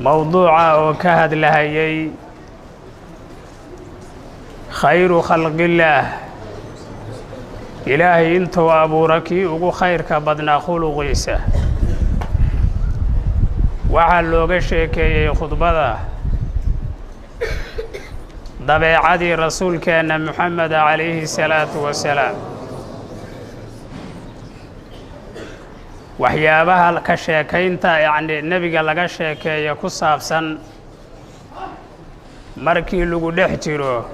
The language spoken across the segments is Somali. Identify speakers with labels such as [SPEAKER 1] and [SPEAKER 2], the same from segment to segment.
[SPEAKER 1] Mowduuca oo ka hadlahayay khayru khalqillaah, Ilaahay intuu abuura kii ugu khayrka badnaa khuluqiisa. Waxaa looga sheekeeyey khudbada dabeecadii rasuulkeenna Moxamed calayhi salaatu wasalaam. Waxyaabaha ka sheekaynta, yacni nebiga laga sheekeeyo ku saabsan, markii lagu dhex jiro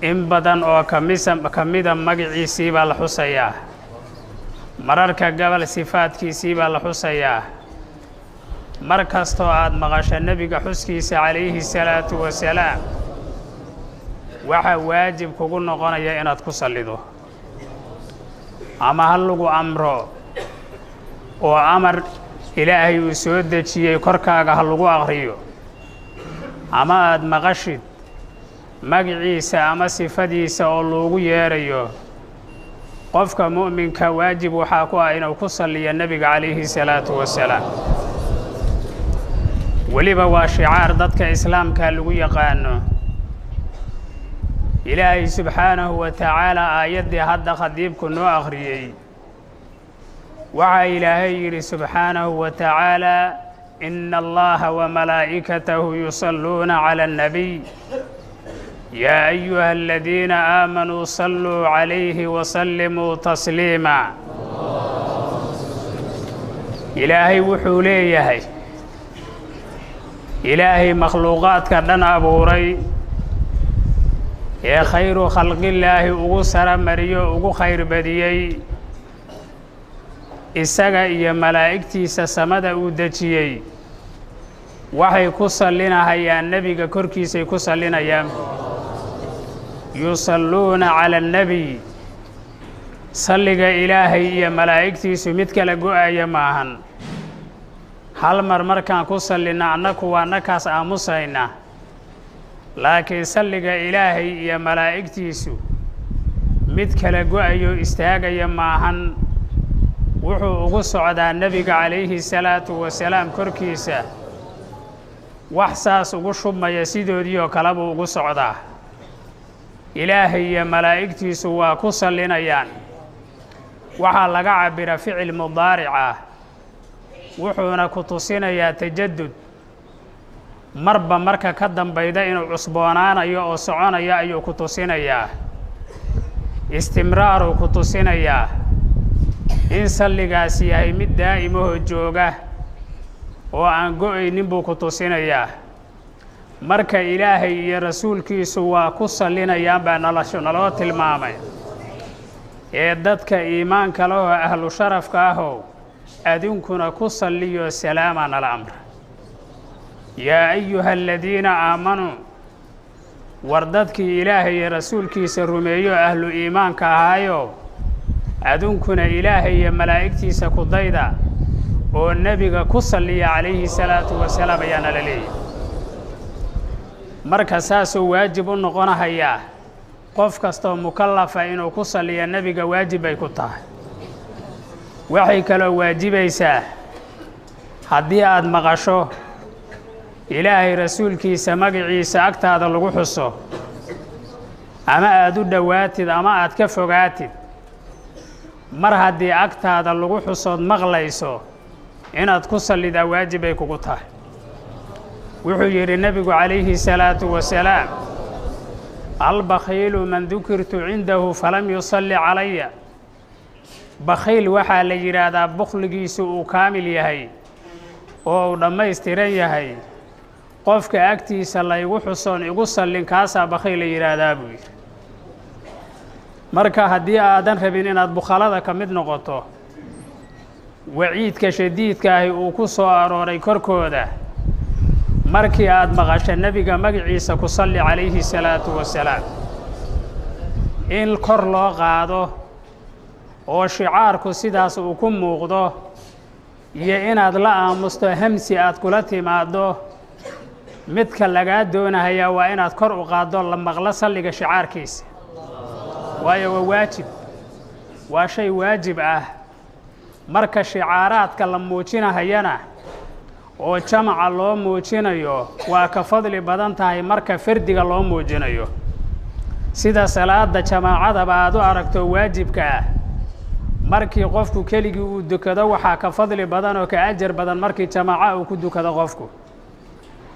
[SPEAKER 1] in badan oo kamisa ka mida magiciisii baa la xusayaa, mararka gobol sifaadkiisii baa la xusayaa. Mar kastoo aad maqasho nebiga xuskiisa calayhi salaatu wasalaam, waxaa waajib kugu noqonaya inaad ku sallido, ama ha lagu amro oo amar Ilaahay uu soo dejiyey korkaaga ha lagu aqriyo, ama aad maqashid magiciisa ama sifadiisa oo loogu yeerayo. Qofka mu'minka waajib waxaa ku ah inuu ku salliyo nebiga calayhi salaatu wasalaam. Weliba waa shicaar dadka islaamka lagu yaqaano. Ilaahay subxaanahu wa tacaala aayaddii hadda khadiibku noo akhriyey, waxaa Ilaahay yidhi subxaanahu wa tacaala: "Ina Allaha wamalaa'ikatahu yusalluuna cala annabiy yaa ayuha aladiina aamanuu salluu calayhi wasallimuu tasliima." Ilaahay wuxuu leeyahay, Ilaahay makhluuqaadka dhan abuuray ee khayru khalqillaahi ugu sara mariyo, ugu khayr badiyey, isaga iyo malaa'igtiisa samada uu dejiyey waxay ku sallinahayaan nebiga, korkiisay ku sallinayaan. Yusalluuna cala annebiy. Salliga Ilaahay iyo malaa'igtiisu mid kala go'aya maahan. Hal mar markaan ku sallinna annaku waa nakaas aamusayna, laakiin salliga Ilaahay iyo malaa'igtiisu mid kala go'ayo istaagaya maahan. Wuxuu ugu socdaa nebiga calayhi salaatu wasalaam korkiisa, wax saas ugu shubmaya sidoodii oo kale buu ugu socdaa. Ilaahay iyo malaa'igtiisu waa ku sallinayaan. Waxaa laga cabbira ficil mudaaric ah, wuxuuna ku tusinayaa tajadud, marba marka ka dambayda inuu cusboonaanayo oo soconayo ayuu ku tusinayaa, istimraaruu ku tusinayaa, in salligaas yahay mid daa'imahoo jooga oo aan go'aynin buu ku tusinayaa. Marka Ilaahay iyo rasuulkiisu waa ku sallinayaan baa nolosho naloo tilmaamay. Ee dadka iimaanka lahoo ahlu sharafka ahow, adinkuna ku salliyo salaamaa nala amra. Yaa ayuha aladiina aamanuu, war dadkii Ilaahay iyo rasuulkiisa rumeeyo, ahlu iimaanka ahaayo, adinkuna Ilaahay iyo malaa'igtiisa ku dayda oo nebiga ku salliya calayhi salaatu wasalaam ayaa nala leeyahy. Marka saasuu waajib u noqonahayaa qof kastoo mukallafa inuu ku salliya nebiga, waajib bay ku tahay. Waxay kaloo waajibaysaa haddii aad maqasho Ilaahay rasuulkiisa magaciisa agtaada lagu xuso, ama aad u dhowaatid ama aad ka fogaatid, mar haddii agtaada lagu xusood maqlayso, inaad ku sallidaa waajib bay kugu tahay. Wuxuu yidhi nebigu calayhi salaatu wasalaam: "Albakhiilu man dukirtu cindahu falam yusalli calaya." Bakhiil waxaa la yidhaahdaa bukhligiisu uu kaamil yahay oo uu dhammaystiran yahay qofka agtiisa laygu xusoon igu sallin, kaasaa bakhiil la yidhaahdaa buu yidhi. Marka haddii aadan rabin inaad bukhalada ka mid noqoto, waciidka shadiidka ahi uu ku soo arooray korkooda, markii aad maqasho nebiga magaciisa ku salli calayhi salaatu wasalaam. In kor loo qaado oo shicaarku sidaas uu ku muuqdo iyo inaad la aamusto, hamsi aad kula timaaddo, midka lagaa doonahayaa waa inaad kor u qaaddo, la maqlo salliga shicaarkiisa, waayo waa waajib, waa shay waajib ah. Marka shicaaraadka la muujinahayana oo jamaca loo muujinayo waa ka fadli badan tahay marka fardiga loo muujinayo. Sida salaada jamaacadaba aad u aragto waajibka ah, markii qofku keligii uu dukado waxaa ka fadli badan oo ka ajar badan markii jamaaca uu ku dukado qofku.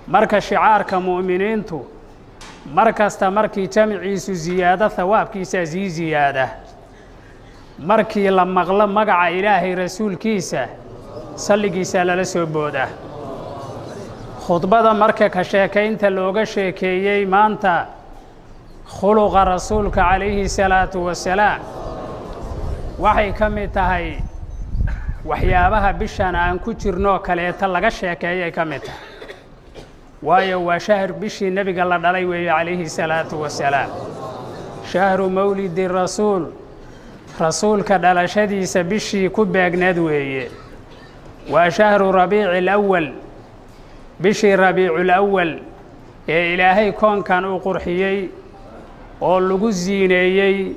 [SPEAKER 1] Marka shicaarka mu'miniintu mar kasta markii jamciisu ziyaado thawaabkiisa sii ziyaada. Markii la maqlo magaca Ilaahay rasuulkiisa salligiisa lala soo booda. Khudbada marka ka sheekaynta looga sheekeeyey maanta khuluqa rasuulka calayhi salaatu wasalaam waxay ka mid tahay waxyaabaha bishan aan ku jirnoo kaleeta laga sheekeeyay ka mid tahay. Waayo waa shahr bishii nebiga la dhalay weeye calayhi salaatu wasalaam, shahru mawlidi rasuul, rasuulka dhalashadiisa bishii ku beegneed weeye. Waa shahru rabiici alawal, bishii rabiiculawal ee Ilaahay koonkan uu qurxiyey oo lagu siineeyey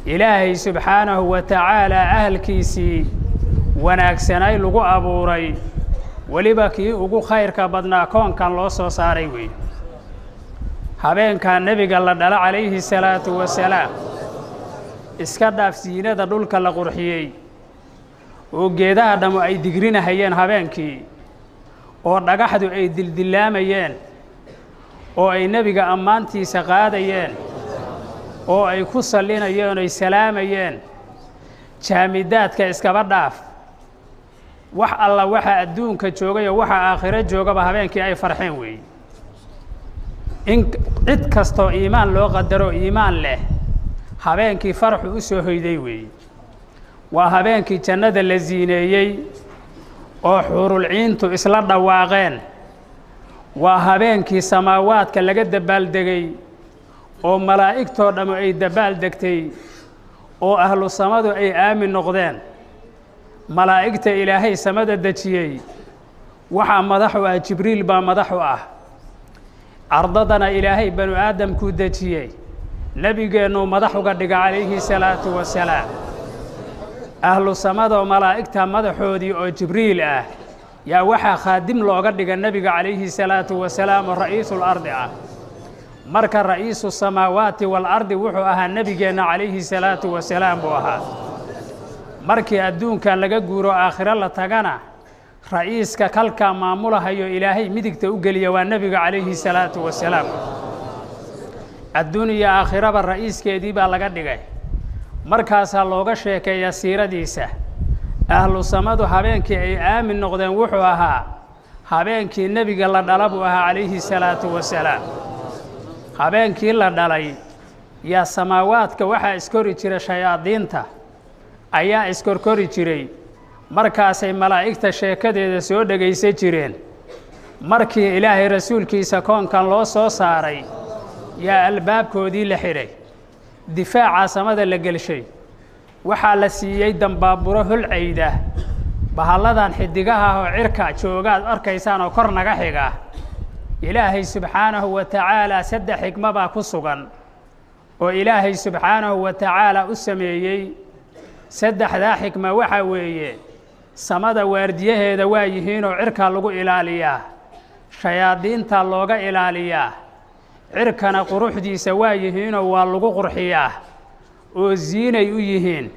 [SPEAKER 1] Ilaahay subxaanahu wa tacaala ahalkiisii wanaagsanay lagu abuuray, weliba kii ugu khayrka badnaa koonkan loo soo saaray weeye. Habeenkaa nebiga la dhalo calayhi salaatu wasalaam iska dhaaf siinada dhulka la qurxiyey oo geedaha dhammu ay digrinahayeen habeenkii, oo dhagaxdu ay dildillaamayeen, oo ay nebiga ammaantiisa qaadayeen, oo ay ku sallinayeen oy salaamayeen. Jaamidaadka iskaba dhaaf, wax alla waxa adduunka joogayoo waxa aakhiro joogaba habeenkii ay farxeen weeye. In cid kastoo iimaan loo qadaro iimaan leh habeenkii faraxu u soo hoyday weeye. Waa habeenkii jannada la siineeyey oo xuurulciintu isla dhawaaqeen. Waa habeenkii samaawaadka laga dabaaldegay oo malaa'igtoo dhammu ay dabaaldegtay oo ahlu samadu ay aamin noqdeen. Malaa'igta Ilaahay samada dejiyey waxaa madaxu ah Jibriil baa madaxu ah. Ardadana Ilaahay banu aadamkuu dejiyey, nebigeennuu madax uga dhiga calayhi salaatu wasalaam. Ahlu samadoo malaa'igta madaxoodii oo Jibriil ah yaa waxaa khaadim looga dhiga nebiga calayhi salaatu wasalaam oo ra'iisul ardi ah. Marka ra'iisu samaawaati walardi wuxuu ahaa nebigeenna calayhi salaatu wasalaam buu ahaa. Markii adduunkan laga guuro aakhiro la tagana ra'iiska kalkaa maamulahayo Ilaahay midigta u geliya waa nebiga calayhi salaatu wasalaam. Adduun iyo aakhiraba ra'iiskeedii baa laga dhigay. Markaasaa looga sheekeeyaa siiradiisa. Ahlu samadu habeenkii ay aamin noqdeen wuxuu ahaa habeenkii nebiga la dhala buu ahaa calayhi salaatu wasalaam. Habeenkii la dhalay yaa samaawaadka waxaa iskori jira shayaadiinta ayaa iskorkori jiray. Markaasay malaa'igta sheekadeeda soo dhegaysan jireen. Markii Ilaahay rasuulkiisa koonkan loo soo saaray yaa albaabkoodii la xidhay, difaaca samada la gelshay, waxaa la siiyey dambaaburo holcayda. Bahalladan xidigaha ah oo cirka joogaad arkaysaan oo kor naga xiga, Ilaahay subxaanahu wa tacaalaa saddex xikmo baa ku sugan oo Ilaahay subxaanahu wa tacaalaa u sameeyey. Saddexdaa xikma waxaa weeye samada waardiyaheeda waa yihiinoo cirkaa lagu ilaaliyaa, shayaadiinta looga ilaaliyaa, cirkana quruxdiisa waa yihiinoo waa lagu qurxiyaa oo ziinay u yihiin.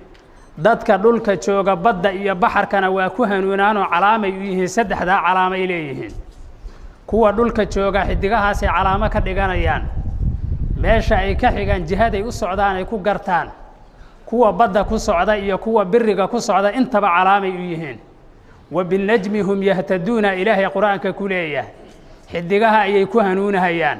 [SPEAKER 1] Dadka dhulka jooga badda iyo baxarkana waa ku hanuunaanoo calaamay u yihiin. Saddexdaa calaamay leeyihiin. Kuwa dhulka jooga xidigahaasay calaamo ka dhiganayaan, meesha ay ka xigaan jihaday u socdaan ay ku gartaan. Kuwa badda ku socda iyo kuwa biriga ku socda intaba calaamay u yihiin. Wa binajmi hum yahtaduuna Ilaahay qur-aanka ku leeyahay. Xidigaha ayay ku hanuunahayaan,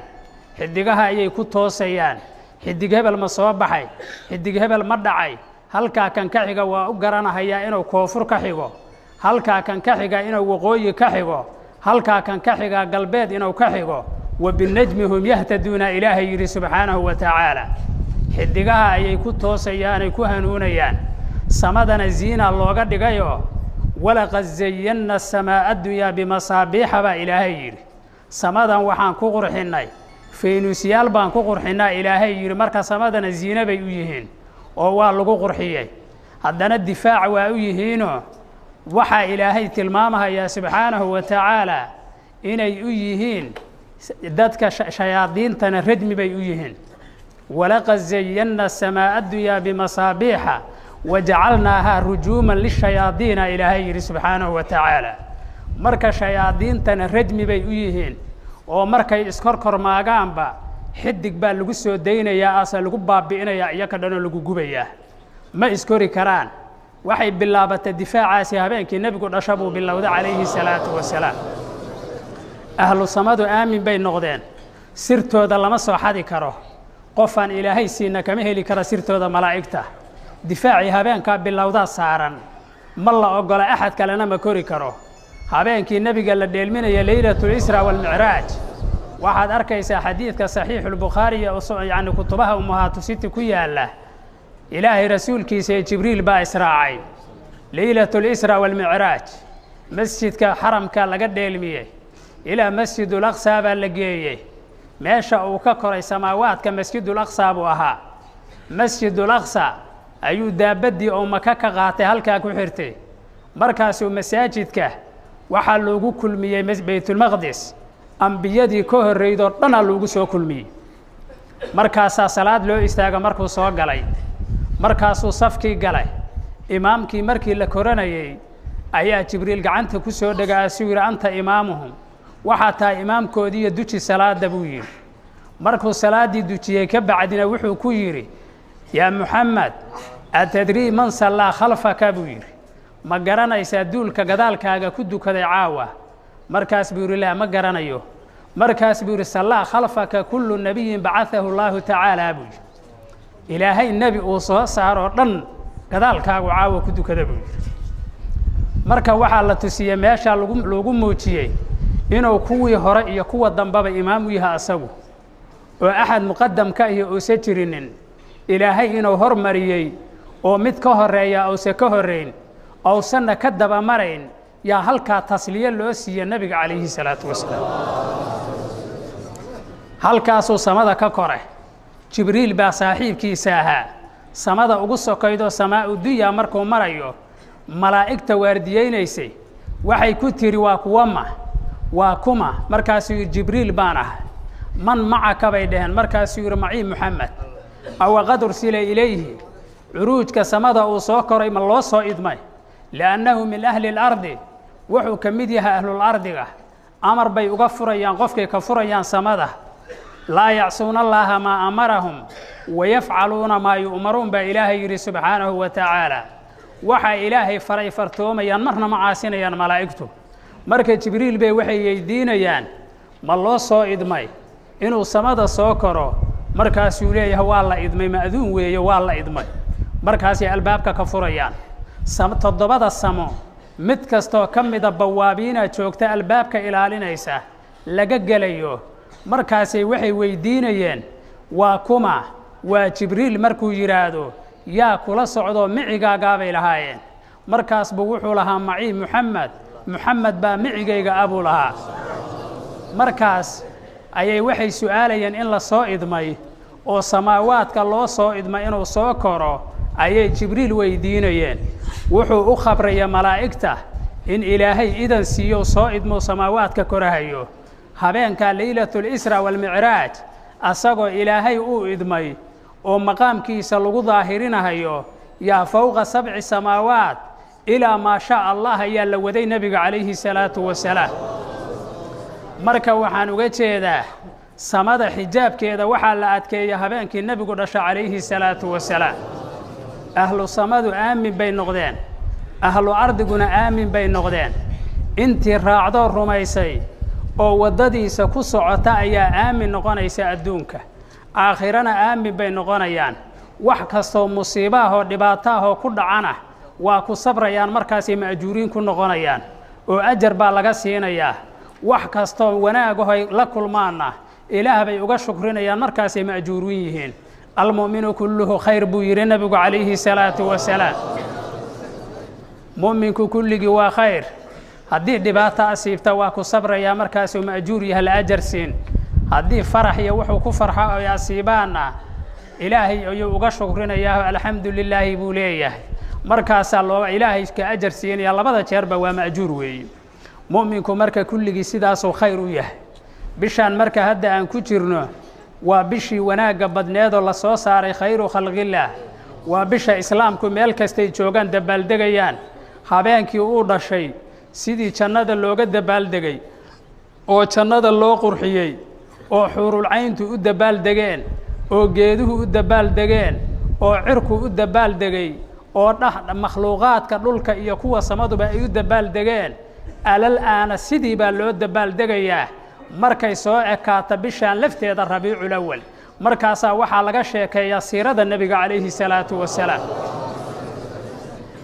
[SPEAKER 1] xidigaha ayay ku toosayaan. Xidig hebel ma soo baxay, xidig hebel ma dhacay, halkaa kan ka xiga waa u garanahayaa inuu koonfur ka xigo, halkaa kan ka xiga inuu waqooyi ka xigo, halkaa kan ka xiga galbeed inuu ka xigo. Wa binajmi hum yahtaduuna Ilaahay yidhi subxaanahu wa tacaala. Xidigaha ayay ku toosayaanay ku hanuunayaan. Samadana ziina looga dhigayoo walaqad zayanna asamaa'a addunyaa bimasaabiixa baa Ilaahay yidhi. Samadan waxaan ku qurxinnay faynuusyaal baan ku qurxinnaa Ilaahay yidhi. Marka samadana ziine bay u yihiin oo waa lagu qurxiyey. Haddana difaac waa u yihiinoo Waxaa Ilaahay tilmaamahayaa subxaanahu wa tacaala inay u yihiin dadka shayaadiintana rajmi bay u yihiin. Walaqad zayanna asamaa'a addunyaa bimasaabiixa wajacalnaahaa rujuuman lishayaadiina, Ilaahay yidhi subxaanahu wa tacaala. Marka shayaadiintana rajmi bay u yihiin, oo markay iskorkormaagaanba xidig baa lagu soo daynayaa, ase lagu baabi'inayaa, iyaka dhanoo lagu gubayaa, ma iskori karaan. Waxay bilaabatay difaacaasi habeenkii nebigu dhasho buu bilowday calayhi salaatu wasalaam. Ahlu samadu aamin bay noqdeen, sirtooda lama soo xadi karo, qofaan Ilaahay siina kama heli kara sirtooda. Malaa'igta difaacii habeenkaa bilowdaa saaran, ma la oggola, axad kalena ma kori karo. Habeenkii nebiga la dheelminaya, leylat lisraa walmicraaj, waxaad arkaysaa xadiidka saxiixulbukhaari iyo yacni kutubaha ummahaatu siti ku yaalla, Ilaahay rasuulkiisa ee Jibriil baa israacay leylat lisraa walmicraaj. Masjidka xaramka laga dheelmiyey, ilaa masjidul aqsaa baa la geeyey. Meesha uu ka koray samaawaadka masjidul aqsaa buu ahaa. Masjidul aqsa ayuu daabaddii oo Maka ka qaatay halkaa ku xirtay. Markaasuu masaajidka waxaa loogu kulmiyey Baytulmaqdis, ambiyadii ka horreydoo dhanaa loogu soo kulmiyey. Markaasaa salaad loo istaaga. Markuu soo galay, markaasuu safkii galay. Imaamkii markii la koranayey ayaa Jibriil gacanta ku soo dhagaasuu yidhi: "Anta imaamuhum, waxaa tahay imaamkoodiiyo duji salaada," buu yidhi. Markuu salaaddii dujiyey ka bacdina wuxuu ku yidhi: "Yaa Muxamed, atadrii man sallaa khalfaka?" buu yidhi. "Ma garanaysaa duulka gadaalkaaga ku dukaday caawa?" Markaas buu yidhi: "Laa, ma garanayo." Markaas buu yidhi: "Sallaa khalfaka kullu nebiyin bacaahu Allaahu tacaala," buu yidhi. "Ilaahay nebi uu soo saaroo dhan gadaalkaagu caawa ku dukada," buu yidhi. Marka waxaa la tusiyey, meeshaa lagu muujiyey inuu kuwii hore iyo kuwa dambaba imaam u yahay asagu, oo axad muqadamka iyo uusa jirinin, Ilaahay inuu hormariyey oo mid ka horeeya uusa ka horrayn, uusanna ka dabamarayn. Yaa halkaa tasliye loo siiye nebiga calayhi salaatu wasalaam. Halkaasuu samada ka kore. Jibriil baa saaxiibkiisa ahaa. Samada ugu sokaydoo samaa'u dunya markuu marayo, malaa'igta waardiyeynaysay waxay ku tiri: "Waa kuwama? Waa kuma?" Markaasuu yidhi: "Jibriil baan ahay." "Man macaka?" bay dhaheen. Markaasuu yidhi: "Macii Muxamed." "Awaqad ursila ilayhi?" Curuujka samada uu soo koray ma loo soo idmay? Liannahu min ahli اlardi, wuxuu ka mid yahay ahlulardiga. Amar bay uga furayaan, qofkay ka furayaan samada. "Laa yacsuuna Allaha maa amarahum wayafcaluuna maa yu'maruun," baa Ilaahay yidhi subxaanahu wa tacaala. Waxaa Ilaahay faray fartoomayaan, marna ma caasinayaan malaa'igtu. Marka Jibriil bay waxay weydiinayaan: ma loo soo idmay inuu samada soo koro? Markaasuu leeyahay: "Waa la idmay, ma'duun weeye, waa la idmay." Markaasay albaabka ka furayaan. Toddobada samo mid kastoo ka mida bawaabiina joogta albaabka ilaalinaysa laga gelayo. Markaasay waxay weydiinayeen: "Waa kuma?" "Waa Jibriil," markuu yidhaahdo, "Yaa kula socdoo micigaagaabay lahaayeen. Markaas buu wuxuu lahaa: "Macii Muxamed, Muxamed baa micigayga abuu lahaa. Markaas ayay waxay su'aalayeen in la soo idmay oo samaawaadka loo soo idmay inuu soo koro ayay Jibriil weydiinayeen. Wuxuu u khabraya malaa'igta in Ilaahay idan siiyo, soo idmo, samaawaadka korahayo habeenka leylatlisra walmicraaj, asagoo Ilaahay uu idmay oo maqaamkiisa lagu daahirinahayo. Yaa fowqa sabci samaawaat ilaa maa shaa Allah ayaa la waday nebiga calayhi salaatu wasalaam. Marka waxaan uga jeedaa, samada xijaabkeeda waxaa la adkeeya habeenkii nebigu dhasho calayhi salaatu wasalaam. Ahlu samadu aamin bay noqdeen, ahlu ardiguna aamin bay noqdeen. Intii raacdoo rumaysay oo waddadiisa ku socota ayaa aamin noqonaysa adduunka, aakhirana aamin bay noqonayaan. Wax kastoo musiibo ah oo dhibaato ah oo ku dhacana waa ku sabrayaan, markaasay ma'juuriin ku noqonayaan oo ajar baa laga siinayaa. Wax kastoo wanaagahoy la kulmaanna Ilaah bay uga shukrinayaan, markaasay ma'juuriin yihiin. "Almu'minu kulluhu khayr," buu yidhi nebigu calayhi salaatu wasalaam. Mu'minku kulligii waa khayr. Haddii dhibaato asiibta waa ku sabrayaa, markaasuu ma'juur yaha, la ajar siin. Haddii farax iyo wuxuu ku farxo ay asiibaanna, Ilaahay ayuu uga shukrinayaa, alxamdu lilaahi buu leeyahay. Markaasaa loo Ilaahay ka ajar siinaya, labada jeerba waa ma'juur weeye. Mu'minku marka kulligii sidaasuu khayr u yahay. Bishaan marka hadda aan ku jirno waa bishii wanaagga badneedoo la soo saaray khayru khalqillaah. Waa bisha islaamku meel kastay joogaan dabaaldegayaan. Habeenkii uu dhashay sidii jannada looga dabaaldegay oo jannada loo qurxiyey oo xuurulcayntu u dabaaldegeen oo geeduhu u dabaaldegeen oo cirku u dabaaldegay oo makhluuqaadka dhulka iyo kuwa samaduba ay u dabaaldegeen, alal aana sidii baa loo dabaaldegayaa markay soo ekaata bishaan lafteeda Rabiicul Awal. Markaasaa waxaa laga sheekeeyaa siirada nebiga calayhi salaatu wasalaam.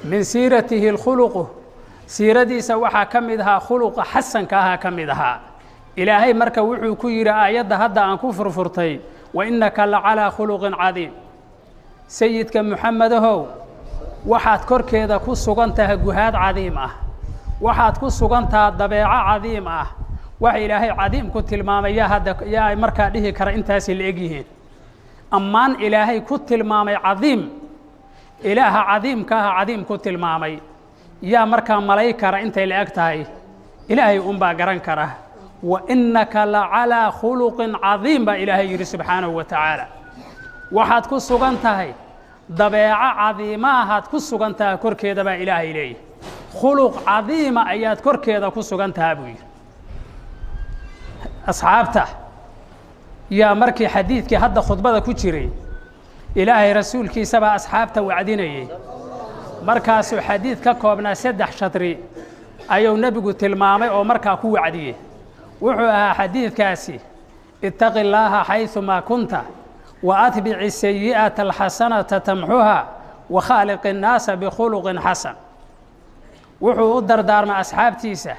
[SPEAKER 1] Min siiratihi alkhuluqu, siiradiisa waxaa ka mid ahaa khuluqa xasanka ahaa ka mid ahaa. Ilaahay marka wuxuu ku yidhi aayadda hadda aan ku furfurtay, wa innaka la calaa khuluqin cadiim. Sayidka Muxamedahow, waxaad korkeeda ku sugan tahay guhaad cadiim ah, waxaad ku sugan taha dabeeco cadiim ah. Waxa Ilaahay cadiim ku tilmaamay yaa hadda yaa markaa dhihi kara intaasay la eg yihiin? Ammaan Ilaahay ku tilmaamay cadiim, Ilaaha cadiimka aha cadiim ku tilmaamay, yaa markaa malay kara intay la eg tahay? Ilaahay unbaa garan kara. Wa innaka la calaa khuluqin cadiim baa Ilaahay yidhi subxaanahu wa tacaala. Waxaad ku sugan tahay dabeeco cadiima ahaad ku sugan tahay korkeeda baa Ilaahay leeyahy. Khuluq cadiima ayaad korkeeda ku sugan tahaa buu yidhi. Asxaabta yaa markii xadiidkii hadda khudbada ku jiray, Ilaahay rasuulkiisabaa asxaabta wacdinayey. Markaasuu xadiid ka koobnaa 3 shadri ayuu nebigu tilmaamay oo markaa ku wacdiyey. Wuxuu ahaa xadiidkaasi: ittaqi illaaha xaysumaa kunta, wa atbici sayi'ata alxasanata tamxuha, wa khaaliqi innaasa bikhuluqin xasan. Wuxuu u dardaarmay asxaabtiisa,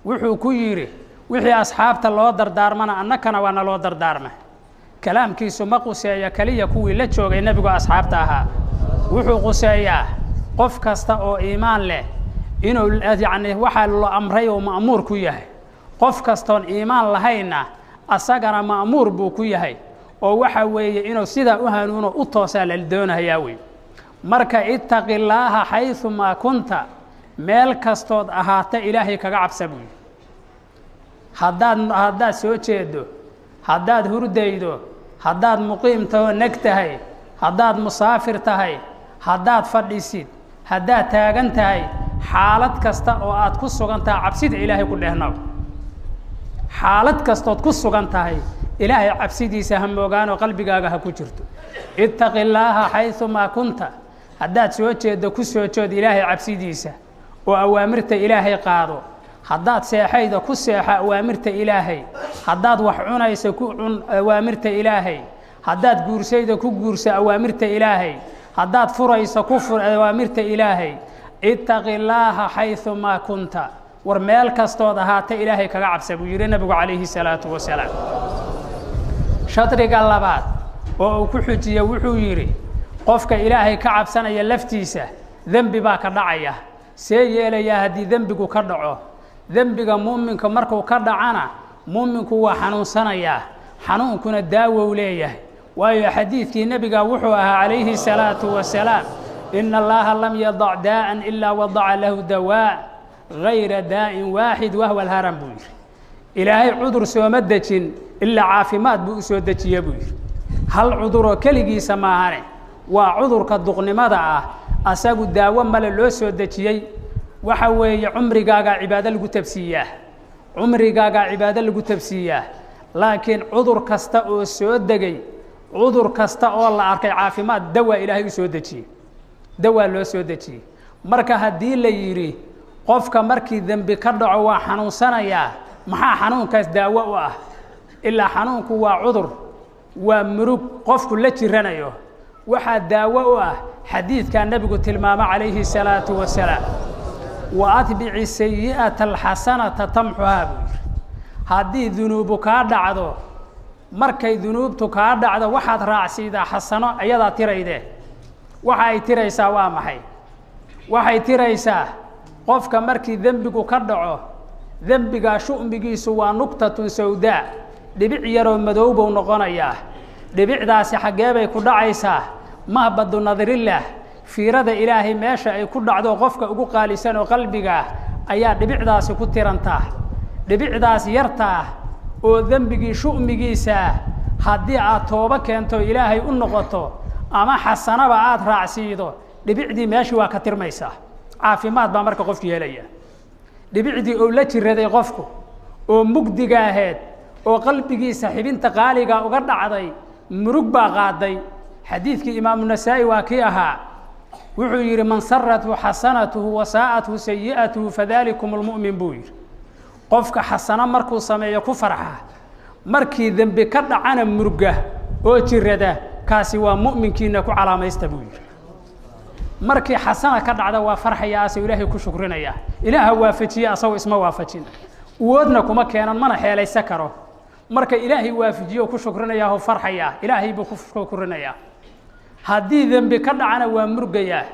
[SPEAKER 1] wuxuu ku yidhi wixii asxaabta loo dardaarmana annakana waa naloo dardaarma. Kalaamkiisu ma quseeya keliya kuwii la joogay nebigu asxaabta ahaa, wuxuu quseeyaa qof kasta oo iimaan leh inuu yacni waxaa la amray oo ma'muur ku yahay. Qof kastoon iimaan lahaynna asagana ma'muur buu ku yahay, oo waxa weeye inuu sidaa u hanuuno u toosaa la doonayaa wey. Marka ittaqi illaaha xaysumaa kunta, meel kastood ahaata Ilaahay kaga cabsa buu yidhi. Haddaad soo jeedo, haddaad hurdaydo, haddaad muqiim tahoo neg tahay, haddaad musaafir tahay, haddaad fadhisid, haddaad taagan tahay, xaalad kasta oo aad ku sugan tahay cabsida Ilaahay ku dhehnow. Xaalad kastood ku sugan tahay Ilaahay cabsidiisa ha moogaanoo qalbigaaga ha ku jirto. Ittaqi illaaha xaysumaa kunta. Haddaad soo jeeddo, ku soo jood Ilaahay cabsidiisa oo awaamirta Ilaahay qaado. Haddaad seexayda, ku seexa awaamirta Ilaahay. Haddaad wax cunayso, ku cun awaamirta Ilaahay. Haddaad guursayda, ku guurso awaamirta Ilaahay. Haddaad furayso, ku fur awaamirta Ilaahay. Ittaqi illaaha xaysumaa kunta, war meel kastood ahaata Ilaahay kaga cabsa buu yidhi nebigu calayhi salaatu wasalaam. Shadriga labaad oo uu ku xujiye wuxuu yidhi, qofka Ilaahay ka cabsanaya laftiisa dembi baa ka dhacaya, see yeelayaa haddii dembigu ka dhaco? Dembiga muuminka markuu ka dhacana muuminku waa xanuunsanayaa, xanuunkuna daawow leeyahay. Waayo xadiidkii nebiga wuxuu ahaa calayhi salaatu wasalaam: ina allaha lam yadac daa'an ilaa wadaca lahu dawaa gayra daa'in waaxid wahwa alharam buu yidhi. Ilaahay cudur sooma dejin ilaa caafimaad buu u soo dejiye buu yidhi. Hal cuduroo keligiisa maahane, waa cudurka duqnimada ah, asagu daawo male loo soo dejiyey. Waxa weeye cumrigaagaa cibaado lagu tabsiiyaa, cumrigaagaa cibaado lagu tabsiiyaa. Laakiin cudur kasta oo soo degay, cudur kasta oo la arkay, caafimaad dawaa Ilaahay u soo dejiyey, dawaa loo soo dejiyey. Marka haddii la yidhi qofka markii dembi ka dhaco waa xanuunsanayaa, maxaa xanuunkaas daawo u ah? Ilaa xanuunku waa cudur, waa murug qofku la jiranayo. Waxaa daawo u ah xadiidkaa nebigu tilmaamo calayhi salaatu wasalaam: wa atbici sayi'ata alxasanata tamxuhaa buu yidhi. Haddii dunuubu kaa dhacdo, markay dunuubtu kaa dhacdo waxaad raacsiidaa xasano, ayadaa tiraydee. Waxa ay tiraysaa waa maxay? Waxay tiraysaa qofka markii dembigu ka dhaco, dembigaa shu'migiisu waa nugtatun sawdaa, dhibic yaroo madow buu noqonayaa. Dhibicdaasi xaggee bay ku dhacaysaa? Mahbadu nadrillaah, Fiirada Ilaahay meesha ay ku dhacdo qofka ugu qaalisan oo qalbiga ah ayaa dhibicdaasi ku tirantaa. Dhibicdaas yartaa oo dembigii shu'migiisa ah haddii aad tooba keento Ilaahay u noqoto ama xasanaba aad raacsiido, dhibicdii meeshii waa ka tirmaysaa. Caafimaad baa marka qofku helaya. Dhibicdii oo la jiraday qofku oo mugdiga ahayd oo qalbigiisa xibinta qaaliga uga dhacday murug baa qaaday. Xadiidkii Imaamu Nasaa'i waa kii ahaa, wuxuu yidhi man sarathu xasanatuhu wa saa'athu sayi'atuhu fadalikum almu'min buu yidhi. Qofka xasano markuu sameeyo ku farxa, markii dembi ka dhacana murga oo jirada, kaasi waa mu'minkiina ku calaamaysta buu yidhi. Markii xasana ka dhacda waa farxaya, asoo Ilaahay ku shukrinaya. Ilaaha waafajiye, asagoo isma waafajin, awoodna kuma keenan, mana xeelaysan karo. Marka Ilaahay waafajiyo ku shukrinaya oo farxaya, Ilaahay buu ku shukrinayaa. Haddii dembi ka dhacana waa murgayaa,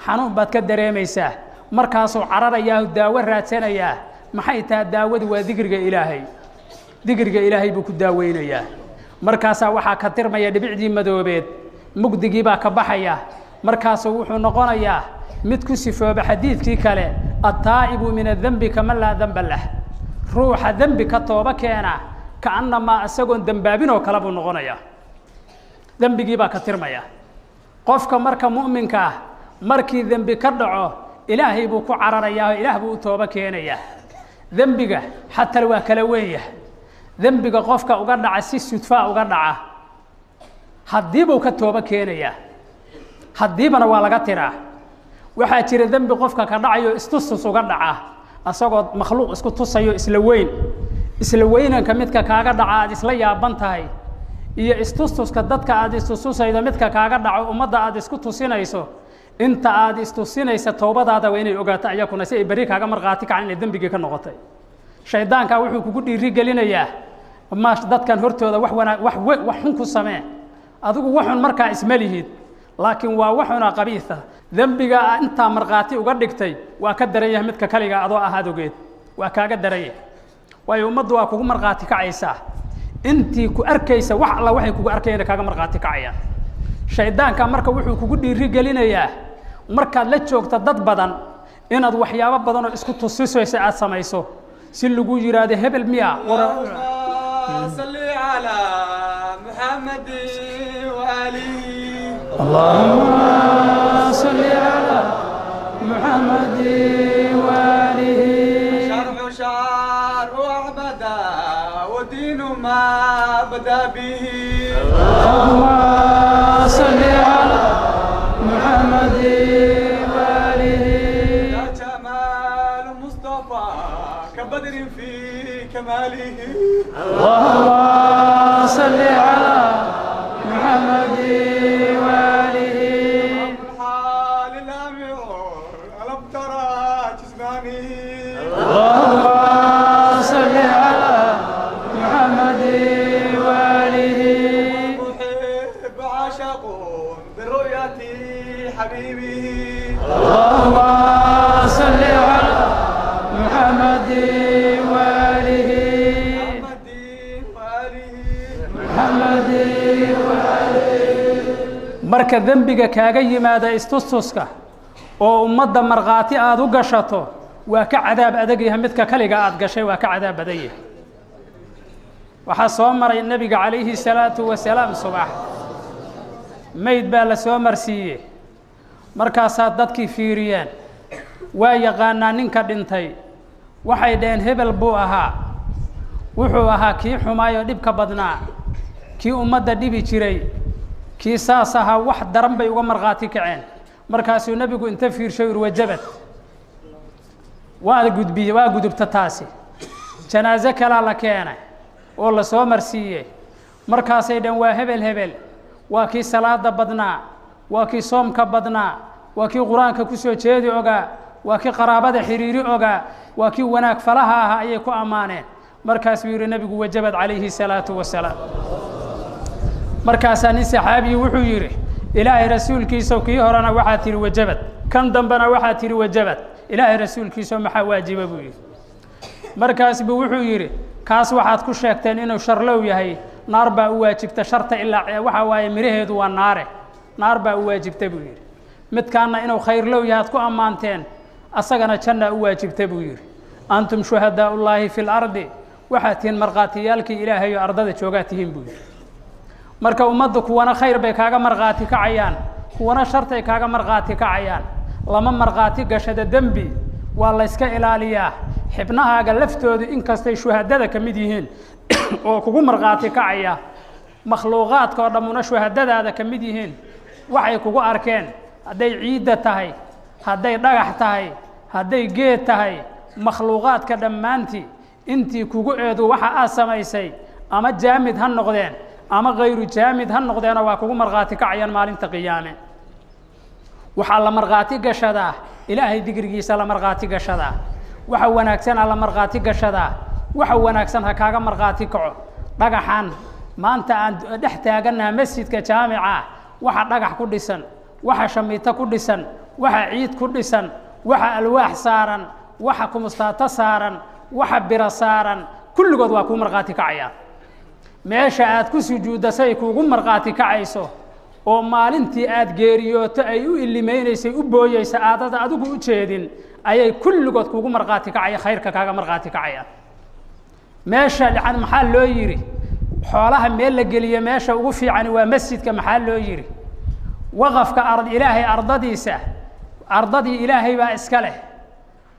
[SPEAKER 1] xanuun baad ka dareemaysaa, markaasuu cararayaa oo daawo raadsanayaa. Maxay tahay daawadu? Waa dikriga Ilaahay. Dikriga Ilaahay buu ku daaweynayaa. Markaasaa waxaa ka tirmaya dhibicdii madoobeed, mugdigii baa ka baxaya. Markaasuu wuxuu noqonayaa mid ku sifooba xadiidkii kale, attaa'ibu min adembi kaman laa demba lah. Ruuxa dembi ka tooba keena kaannamaa isagoon dembaabin oo kale buu noqonayaa. Dembigii baa ka tirmaya. Qofka marka mu'minka ah markii dembi ka dhaco Ilaahay buu ku cararayaa oo Ilaah buu u tooba keenayaa. Dembiga xataa waa kala weyn yahay. Dembiga qofka uga dhaca si sudfaa uga dhaca, haddii buu ka tooba keenayaa, haddiibana waa laga tiraa. Waxaa jira dembi qofka ka dhacayo istustus uga dhaca, asagoo makhluuq isku tusayo isla weyn. Isla weynanka midka kaaga dhaca aad isla yaaban tahay, iyo istustuska dadka aad istustusaydo midka kaaga dhaco ummadda aad isku tusinayso, inta aad istusinaysa toobadaada waa inay ogaato ayakuna, si ay berri kaaga markhaati kacaan inay dembigii ka noqotay. Shaydaanka wuxuu kugu dhiiri gelinayaa ma dadkan hortooda wax wanaag, wax xun ku samee. Adigu waxun markaa isma lihid, laakiin waa waxuna qabiisa. Dembiga intaa markhaati uga dhigtay waa ka daran yahay midka kaliga adoo ahaad ogeed, waa kaaga daran yahay. Waayo ummaddu waa kugu markhaati kacaysaa, intii ku arkaysa wax alla waxay kugu arkayaan kaaga markhaati kacayaan. Shaydaanka marka wuxuu kugu dhiiri gelinayaa markaad la joogto dad badan inaad waxyaabo badan oo isku tusisaysa aad samayso, si lagu yiraahdo hebel miya.
[SPEAKER 2] صل على محمد وآله.
[SPEAKER 1] اللهم صل على محمد وآله.
[SPEAKER 2] شرع شعر أحمد ودين ما بدا به.
[SPEAKER 1] اللهم صل على محمد وآله.
[SPEAKER 2] يا جمال مصطفى كبدر في كماله.
[SPEAKER 1] اللهم صل على محمد وآله.
[SPEAKER 2] الحال الأمير ألم ترى جسمانه.
[SPEAKER 1] اللهم صل على محمد وآله.
[SPEAKER 2] محب عاشق برؤية حبيبه.
[SPEAKER 1] اللهم صل على محمد وآله.
[SPEAKER 2] محمد وآله.
[SPEAKER 1] محمد وآله. Marka dembiga kaaga yimaada istustuska oo ummadda markhaati aad u gashato waa ka cadaab adag yahay midka kaliga aad gashay, waa ka cadaab badan yahay. Waxaa soo maray nebiga calayhi salaatu wasalaam subax, mayd baa la soo marsiiyey. Markaasaa dadkii fiiriyeen, waa yaqaanaa ninka dhintay. Waxay dhaheen hebel buu ahaa, wuxuu ahaa kii xumaayoo dhibka badnaa, kii ummadda dhibi jiray, kii saas ahaa. Wax daran bay uga markhaati kaceen. Markaasuu nebigu inta fiirshay uri wajabad, waa gudbiye, waa gudubta taasi. Janaaso kalaa la keenay oo la soo marsiiyey. Markaasay dhaheen waa hebel hebel, waa kii salaada badnaa, waa kii soomka badnaa, waa kii qur-aanka ku soo jeedi ogaa, waa kii qaraabada xiriiri ogaa, waa kii wanaag falaha ahaa, ayay ku ammaaneen. Markaasuu yidhi nebigu wajabad calayhi salaatu wasalaam. Markaasaa nin saxaabiyi wuxuu yidhi Ilaahay rasuulkiisa, kii horena waxaa tidhi wajabad, kan dambena waxaa tidhi wajabad, Ilaahay rasuulkiisa maxaa waajiba buu yidhi. Markaas buu wuxuu yidhi kaas waxaad ku sheegteen inuu sharlow yahay, naar baa u waajibta sharta, ilaa waxa waaye miraheedu waa naare, naar baa u waajibta buu yidhi. Midkaanna inuu khayrlow yahaad ku ammaanteen, asagana jannaa u waajibta buu yidhi. Antum shuhadaau llaahi fi lardi, waxaad tihiin markhaatiyaalkii Ilaahay oo ardada joogaa tihiin buu yidhi. Marka ummaddu kuwana khayr bay kaaga markhaati kacayaan, kuwana shartay kaaga markhaati kacayaan. Lama markhaati gashada dembi, waa layska ilaaliyaa. Xibnahaaga laftoodu inkastay shuhadada ka mid yihiin oo kugu markhaati kacaya, makhluuqaadka oo dhammuna shuhadadaada ka mid yihiin, waxay kugu arkeen hadday ciidda tahay, hadday dhagax tahay, hadday geed tahay, makhluuqaadka dhammaantii intii kugu eedu waxa aad samaysay ama jaamid ha noqdeen ama khayru jaamid ha noqdeena, waa kugu markhaati kacayaan maalinta qiyaame. Waxaa la markhaati gashadaa Ilaahay digrigiisa, la markhaati gashadaa waxa wanaagsanaa, la markhaati gashadaa waxa wanaagsan ha kaaga markhaati kaco. Dhagaxan maanta aan dhex taagannaha masjidka jaamica, waxa dhagax ku dhisan, waxa shamiito ku dhisan, waxa ciid ku dhisan, waxa alwaax saaran, waxa kumustaato saaran, waxa biro saaran, kulligood waa kuu markhaati kacayaan. Meesha aad ku sujuudda say kuugu markhaati kacayso oo maalintii aad geeriyooto ay u ilimaynaysay, u booyeysa, aadada adigu u jeedin, ayay kulligood kuugu markhaati kacaya, khayrka kaaga markhaati kacayaan. Meesha yani maxaa loo yidhi xoolaha meel la geliye meesha ugu fiicani waa masjidka? Maxaa loo yidhi waqafka ard Ilaahay ardadiisa? Ardadii Ilaahay baa iska leh.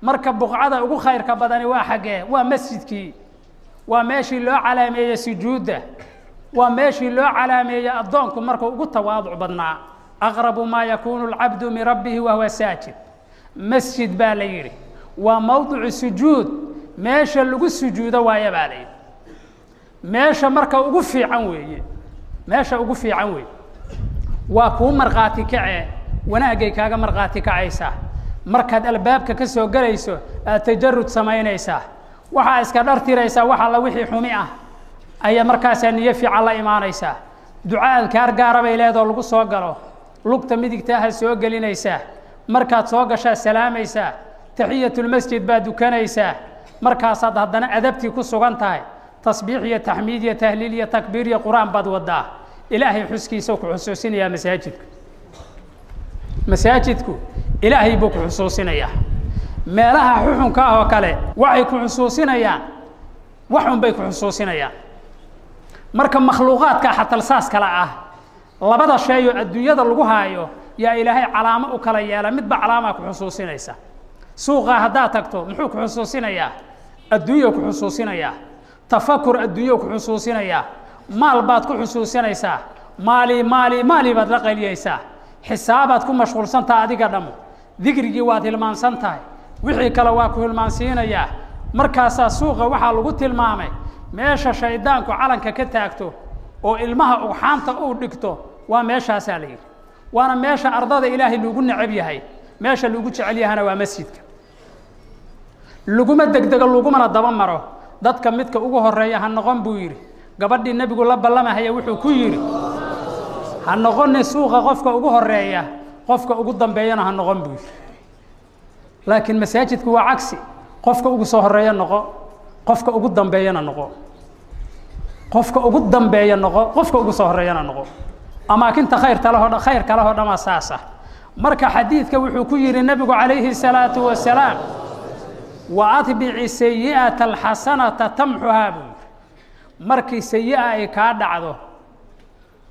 [SPEAKER 1] Marka buqcada ugu khayrka badani waa xaggee? Waa masjidkii. Waa meeshii loo calaameeyey sujuudda, waa meeshii loo calaameeyey addoonku markuu ugu tawaaduc badnaa. Aqrabu maa yakuunu alcabdu min rabbihi wahuwa saajid, masjid baa la yidhi. Waa mowdicu sujuud, meesha lagu sujuudo waaya baa la yidhi. Meesha marka ugu fiican weeye, meesha ugu fiican weeye. Waa kuu markhaati kacee, wanaaggay kaaga markhaati kacaysaa. Markaad albaabka ka soo gelayso aad tajarud samaynaysaa, waxaa iska dhartiraysaa wax alla wixii xumi ah ayaa, markaasaa niyo fiican la imaanaysaa. Duca adkaar gaara bay leedoo lagu soo galo. Lugta midigtaaha soo gelinaysaa, markaad soo gashaa salaamaysaa, taxiyatulmasjid baad dukanaysaa, markaasaad haddana adabtii ku sugan tahay. Tasbiix iyo taxmiid iyo tahliil iyo takbiir iyo qur-aan baad wadaa. Ilaahay xuskiisa ku xusuusinayaa masaajidku. Masaajidku Ilaahay buu ku xusuusinayaa. Meelaha xuxunka ah oo kale waxay ku xusuusinayaan waxun bay ku xusuusinayaan. Marka makhluuqaadka xatalsaas kale ah, labada shay oo adduunyada lagu haayo yaa Ilaahay calaamo u kala yeela, midba calaamaa ku xusuusinaysa. Suuqaa haddaad tagto muxuu ku xusuusinayaa? Adduunya ku xusuusinayaa, tafakur adduunyo ku xusuusinayaa. Maal baad ku xusuusinaysaa, maali maali maali baad la qayliyeysaa, xisaabaad ku mashquulsantaha adiga dhamo, dikrigii waad hilmaansan tahay, wixii kale waa ku hilmaansiinayaa. Markaasaa suuqa waxaa lagu tilmaamay meesha shaydaanku calanka ka taagto oo ilmaha ugxaanta uu dhigto, waa meeshaasaa la yidhi. Waana meesha ardada Ilaahay lagu necab yahay, meesha lagu jecel yahana waa masjidka. Laguma degdego, lagumana daba maro. Dadka midka ugu horeeya ha noqon buu yidhi. Gabadhii nebigu la ballamahaya wuxuu ku yidhi: ha noqonin suuqa qofka ugu horeeya, qofka ugu dambeeyana ha noqon buu yidhi. Laakiin masaajidku waa cagsi: qofka ugu soo horeeya noqo, qofka ugu dambeeyana noqo. Qofka ugu dambeeya noqo, qofka ugu soo horeeyana noqo. Amaakinta khayrta lehoo khayr kalehoo dhamaa saas ah. Marka xadiidka wuxuu ku yidhi nebigu calayhi salaatu wasalaam: wa atbici sayi'ata alxasanata tamxuhaa buu yidhi. Markii sayi'a ay kaa dhacdo,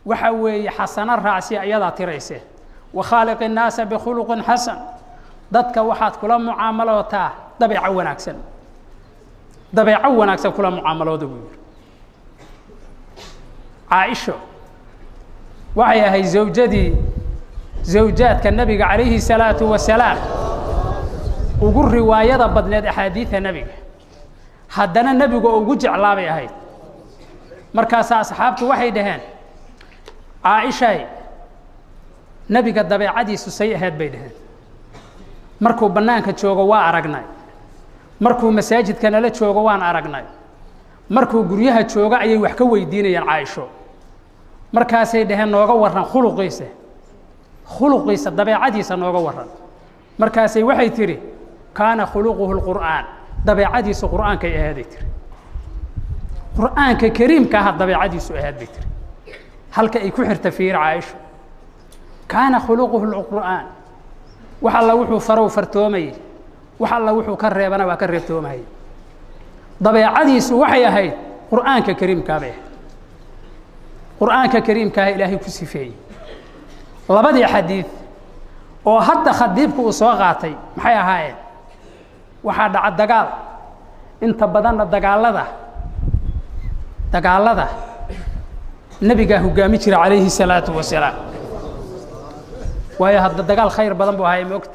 [SPEAKER 1] waxa weeye xasano raacsi, iyadaa tirayse. Wa khaaliq innaasa bikhuluqin xasan, dadka waxaad kula mucaamalootaa dabeeco wanaagsan, dabeeco wanaagsan kula mucaamalooda buu yidhi. Caaisho waxay ahayd zawjadii zawjaadka nebiga calayhi salaatu wasalaam ugu riwaayada badneed axaadiida nebiga, haddana nebigu oo ugu jeclaabay ahayd. Markaasaa asxaabtu waxay dhaheen: Caaishay, nebiga dabeecadiisu say ahayd? Bay dhaheen. Markuu bannaanka joogo waa aragnay, markuu masaajidka nala joogo waan aragnay, markuu guryaha joogo ayay wax ka weydiinayaan Caaisho. Markaasay dhaheen: nooga warran khuluqiisa, khuluqiisa, dabeecadiisa nooga warran. Markaasay waxay tidhi: kaana khuluquhu lqur'aan, dabeecadiisu qur'aankay ahaaday tiri, qur'aanka kariimka aha dabeecadiisu ahaad bay tiri. Halka ay ku xirta fiir Caaisho: kaana khuluquhu lqur'aan. Wax alla wuxuu farow fartoomayey, wax alla wuxuu ka reebana waa ka reebtoomayey. Dabeecadiisu waxay ahayd qur'aanka kariimkaa bay ahayd. Qur'aanka kariimkaaha Ilaahay ku sifeeyey. Labadii xadiid oo hadda khadiibku uu soo qaatay maxay ahaayeen? Waxaa dhaca dagaal, inta badanna dagaalada nebigaa hoggaami jira calayhi salaatu wasalaam, waayo hadda dagaal khayr badan buu ahaay moogta.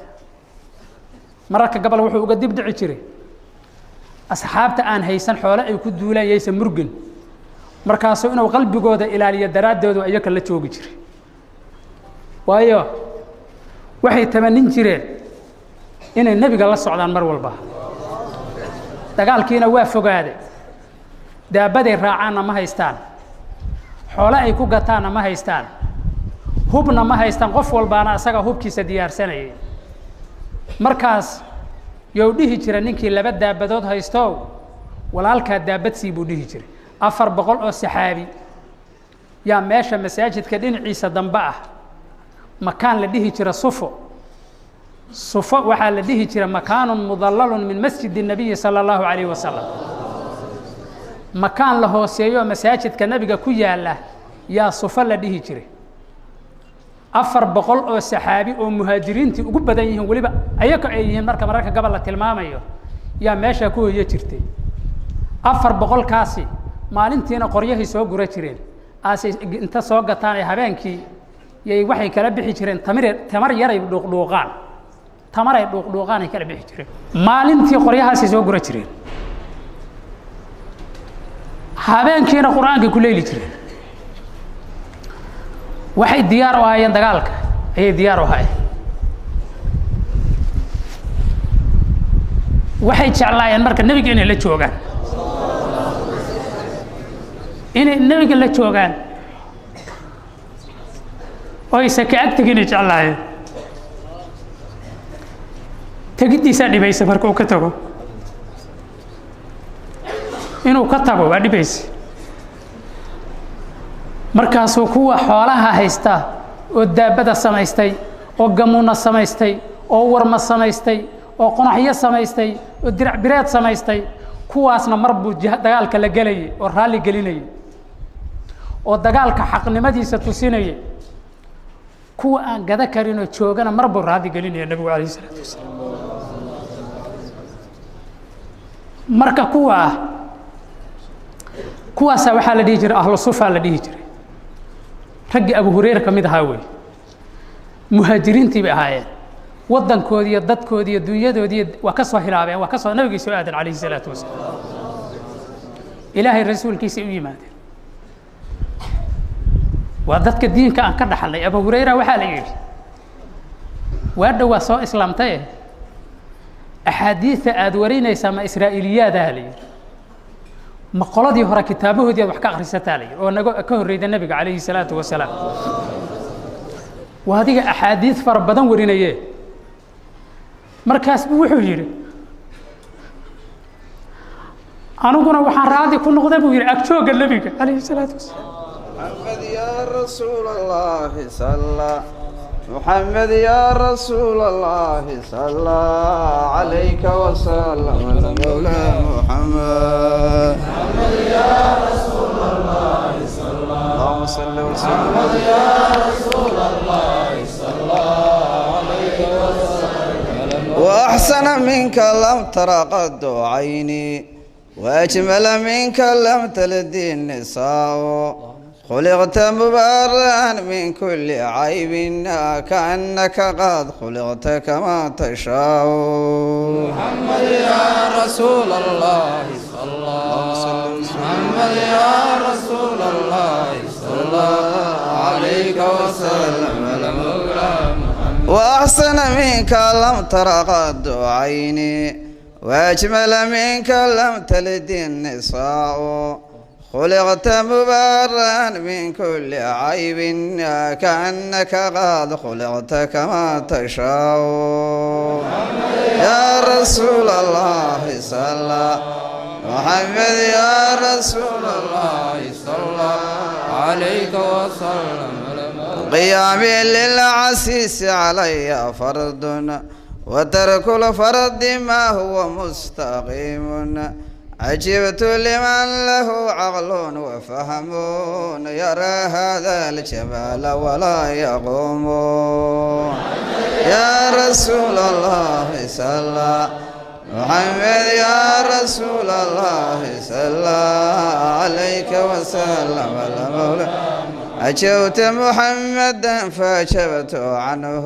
[SPEAKER 1] Mararka gabal wuxuu uga dib dhici jiray asxaabta aan haysan xoole ay ku duulaan yaysan murgin, markaasuu inuu qalbigooda ilaaliyo daraaddeedu iyaka la joogi jiray, waayo waxay tamanin jireen inay nebiga la socdaan mar walba. Dagaalkiina waa fogaaday, daabaday raacaanna ma haystaan, xoole ay ku gataanna ma haystaan, hubna ma haystaan, qof walbaana asaga hubkiisa diyaarsanayay. Markaas yow dhihi jira ninkii laba daabadood haystow, walaalkaa daabadsii buu dhihi jiray. 400 oo saxaabi yaa meesha masaajidka dhinaciisa dambe ah, makaan la dhihi jira Sufo. Sufo waxaa la dhihi jira makaanun mudallalun min masjidi الnabiyi sala allahu calayh wasalam, makaan la hooseeyo masaajidka nebiga ku yaalla yaa Sufo la dhihi jiray. 400 oo saxaabi oo muhaajiriintii ugu badan yihiin, weliba ayaga ay yihiin marka mararka gabal la tilmaamayo, yaa meeshaa ku hoyo jirtay. 400-kaasi maalintiina qoryahay soo gura jireen, aasay inta soo gataan ay habeenkii yay waxay kala bixi jireen tamir, tamar yaray dhuuqdhuuqaan, tamaray dhuuqdhuuqaan ay kala bixi jireen. Maalintii qoryahaasay soo gura jireen, habeenkiina qur-aankay ku leyli jireen. Waxay diyaar u ahaayeen dagaalka, ayay diyaar u ahaayeen. Waxay jeclaayeen marka nebiga inay la joogaan, inay nebiga la joogaan oysa ka ag teginay jeclaayeen. Tegiddiisaa dhibaysa marka uu ka tago, inuu ka tago waa dhibaysa. Markaasuu kuwa xoolaha haysta oo daabada samaystay oo gamuuna samaystay oo warma samaystay oo qonaxyo samaystay oo dirac bireed samaystay, kuwaasna mar buu dagaalka la gelayay oo raalli gelinayay oo dagaalka xaqnimadiisa tusinayay. Kuwa aan gada karinoo joogana mar buu raalli gelinaya nebigu calayhi isalaatu wasalaam. Marka kuwa ah kuwaasaa waxaa la dhihi jiray ahlu sufaa la dhihi jiray. Raggii Abu Hureyre ka mid ahaa wey, muhaajiriintii bay ahaayeen. Waddankoodii iyo dadkoodii iyo dunyadoodii waa ka soo hilaabeen, waa ka soo nabigii soo aadan calayhi salaatu wasalaam, Ilaahay rasuulkiisay u yimaadeen. Waa dadka diinka aan ka dhaxalnay. Abu Hureyra waxaa la yidhi, waa dhowaa soo islaamtaye, axaadiidta aada warinaysaa ma israa'iiliyaadaha? La yidhi, ma qoladii hore kitaabahoodii aad wax ka akhrisataa? La yidhi, oo naga ka horreyda nebiga calayhi salaatu wasalaam. Waa adiga axaadiid fara badan warinaye. Markaas buu wuxuu yidhi, aniguna waxaan raadi ku noqday buu yidhi agjoogga nebiga calayhi salaatu wasalaam.
[SPEAKER 3] محمد يا رسول الله صلى، محمد يا رسول الله صلى عليك وسلم المولى محمد. محمد يا رسول الله صلى، اللهم صل وسلم. محمد يا رسول الله صلى عليك وسلم. وأحسن منك لم تر قد عيني، وأجمل منك لم تلد النساء، خلقت مبرأ من كل عيب كأنك قد خلقت كما تشاء.
[SPEAKER 4] محمد يا رسول الله صلى، محمد يا رسول الله صلى عليك وسلم المولى محمد.
[SPEAKER 3] وأحسن منك لم تر قد عيني، وأجمل منك لم تلد النساء، خلقت مبرأ من كل عيب كأنك قد خلقت كما تشاء. يا رسول الله صلى، محمد يا رسول الله
[SPEAKER 4] صلى عليك وسلم.
[SPEAKER 3] قيامي للعسيس علي فرض، وترك الفرض ما هو مستقيم. عجبت لمن له عقل وفهم، يرى هذا الجمال ولا يقوم. يا رسول الله صلى محمد، يا رسول الله صلى عليك وسلم المولى. أجبت محمدا فأجبت عنه،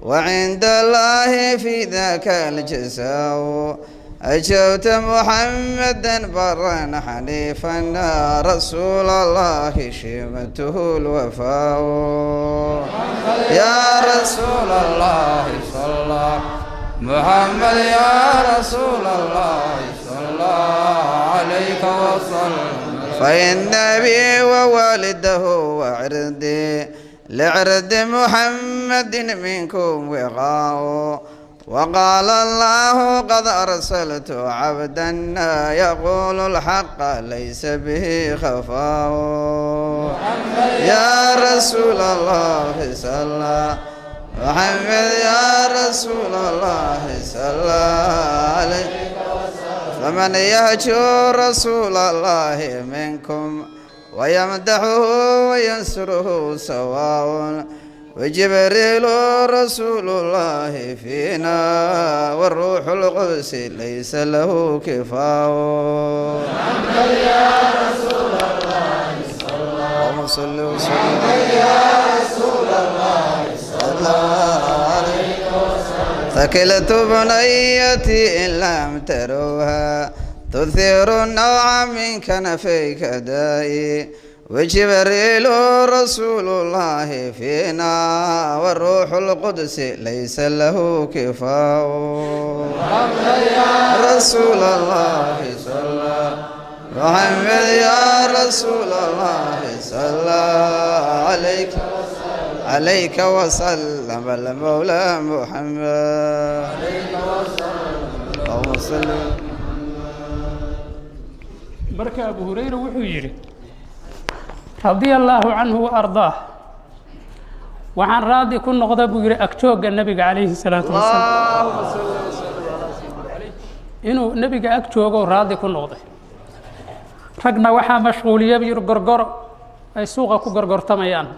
[SPEAKER 3] وعند الله في ذاك الجزاء. أجبت محمدا برا حنيفا، رسول الله شيمته الوفاء. يا رسول
[SPEAKER 4] الله صلى محمد، يا رسول الله صلى عليك وسلم.
[SPEAKER 3] فإن أبي ووالده وعرضي لعرض محمد منكم وقاء. وقال الله قد أرسلت عبدا يقول الحق ليس به خفاء. يا رسول الله صلى محمد، يا رسول الله صلى عليه. فمن يهجو رسول الله منكم ويمدحه وينصره سواء. وجبريل رسول الله فينا، والروح القدس ليس له كفاء.
[SPEAKER 4] يا رسول الله
[SPEAKER 3] اللهم صل وسلم.
[SPEAKER 4] يا رسول الله صلى عليه وسلم.
[SPEAKER 3] ثكلت بنيتي إن لم تروها، تثير النوع من كنفيك دائي. وجبريل رسول الله فينا، والروح القدس ليس له كفاء. رسول الله صلى محمد، يا رسول الله صلى عليك عليك وسلم المولى محمد. اللهم صل.
[SPEAKER 1] Marka Abu Hurayra wuxuu yidhi radia allaahu canhu wa ardaah, waxaan raadi ku noqda buu yidhi agjoogga nebiga calayhi salaatu wasalaam, inuu nebiga ag joogo raadi ku noqday. Ragna waxaa mashquuliya buu yidhi gorgoro ay suuqa ku gorgortamayaan,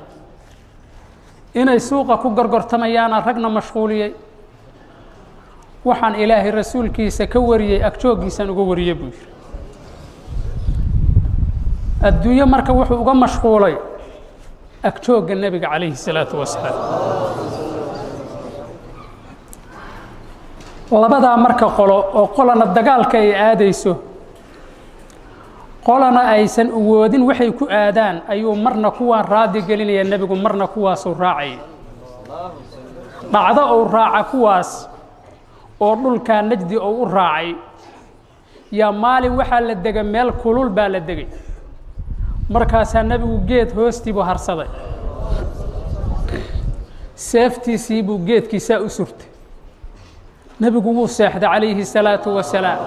[SPEAKER 1] inay suuqa ku gorgortamayaana ragna mashquuliyey. Waxaan Ilaahay rasuulkiisa ka wariyey agjooggiisaan uga wariyey buu yidhi. Adduunyo marka wuxuu uga mashquulay agjoogga nebiga calayhi salaatu wasalaam. Labadaa marka qolo oo qolana dagaalka ay aadayso, qolana aysan awoodin waxay ku aadaan, ayuu marna kuwaan raadi gelinaya nebigu, marna kuwaasuu raacaya. Dhacdo uu raaca kuwaas oo dhulkaa Najdi uu u raacay, yaa maalin waxaa la degay meel kulul baa la degay. Markaasaa nebigu geed hoostii buu harsaday, seeftiisii buu geedkiisaa u surtay. Nebigu wuu seexday calayhi salaatu wasalaam,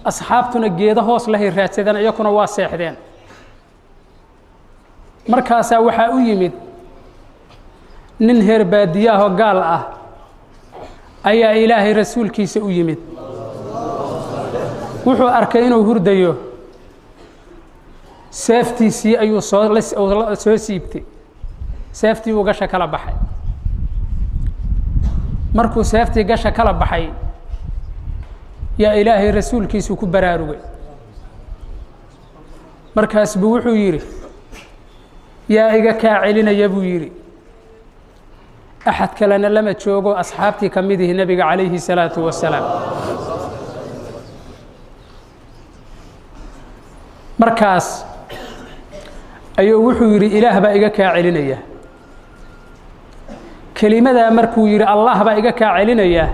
[SPEAKER 1] asxaabtuna geedo hoos lahay raadsadeen, iyakuna waa seexdeen. Markaasaa waxaa u yimid nin heer baadiyaahoo gaal ah ayaa Ilaahay rasuulkiisa u yimid. Wuxuu arkay inuu hurdayo, seeftiisii ayuu soo siibtay, seeftii uu gasha kala baxay. Markuu seeftii gasha kala baxay yaa Ilaahay rasuulkiisu ku baraarugay. Markaas buu wuxuu yidhi, yaa iga kaa celinaya buu yidhi. Axad kalena lama joogo asxaabtii ka mid ihi nebiga calayhi salaatu wasalaam. Markaas ayuu wuxuu yidhi, Ilaah baa iga kaa celinaya. Kelimadaa markuu yidhi Allah baa iga kaa celinaya,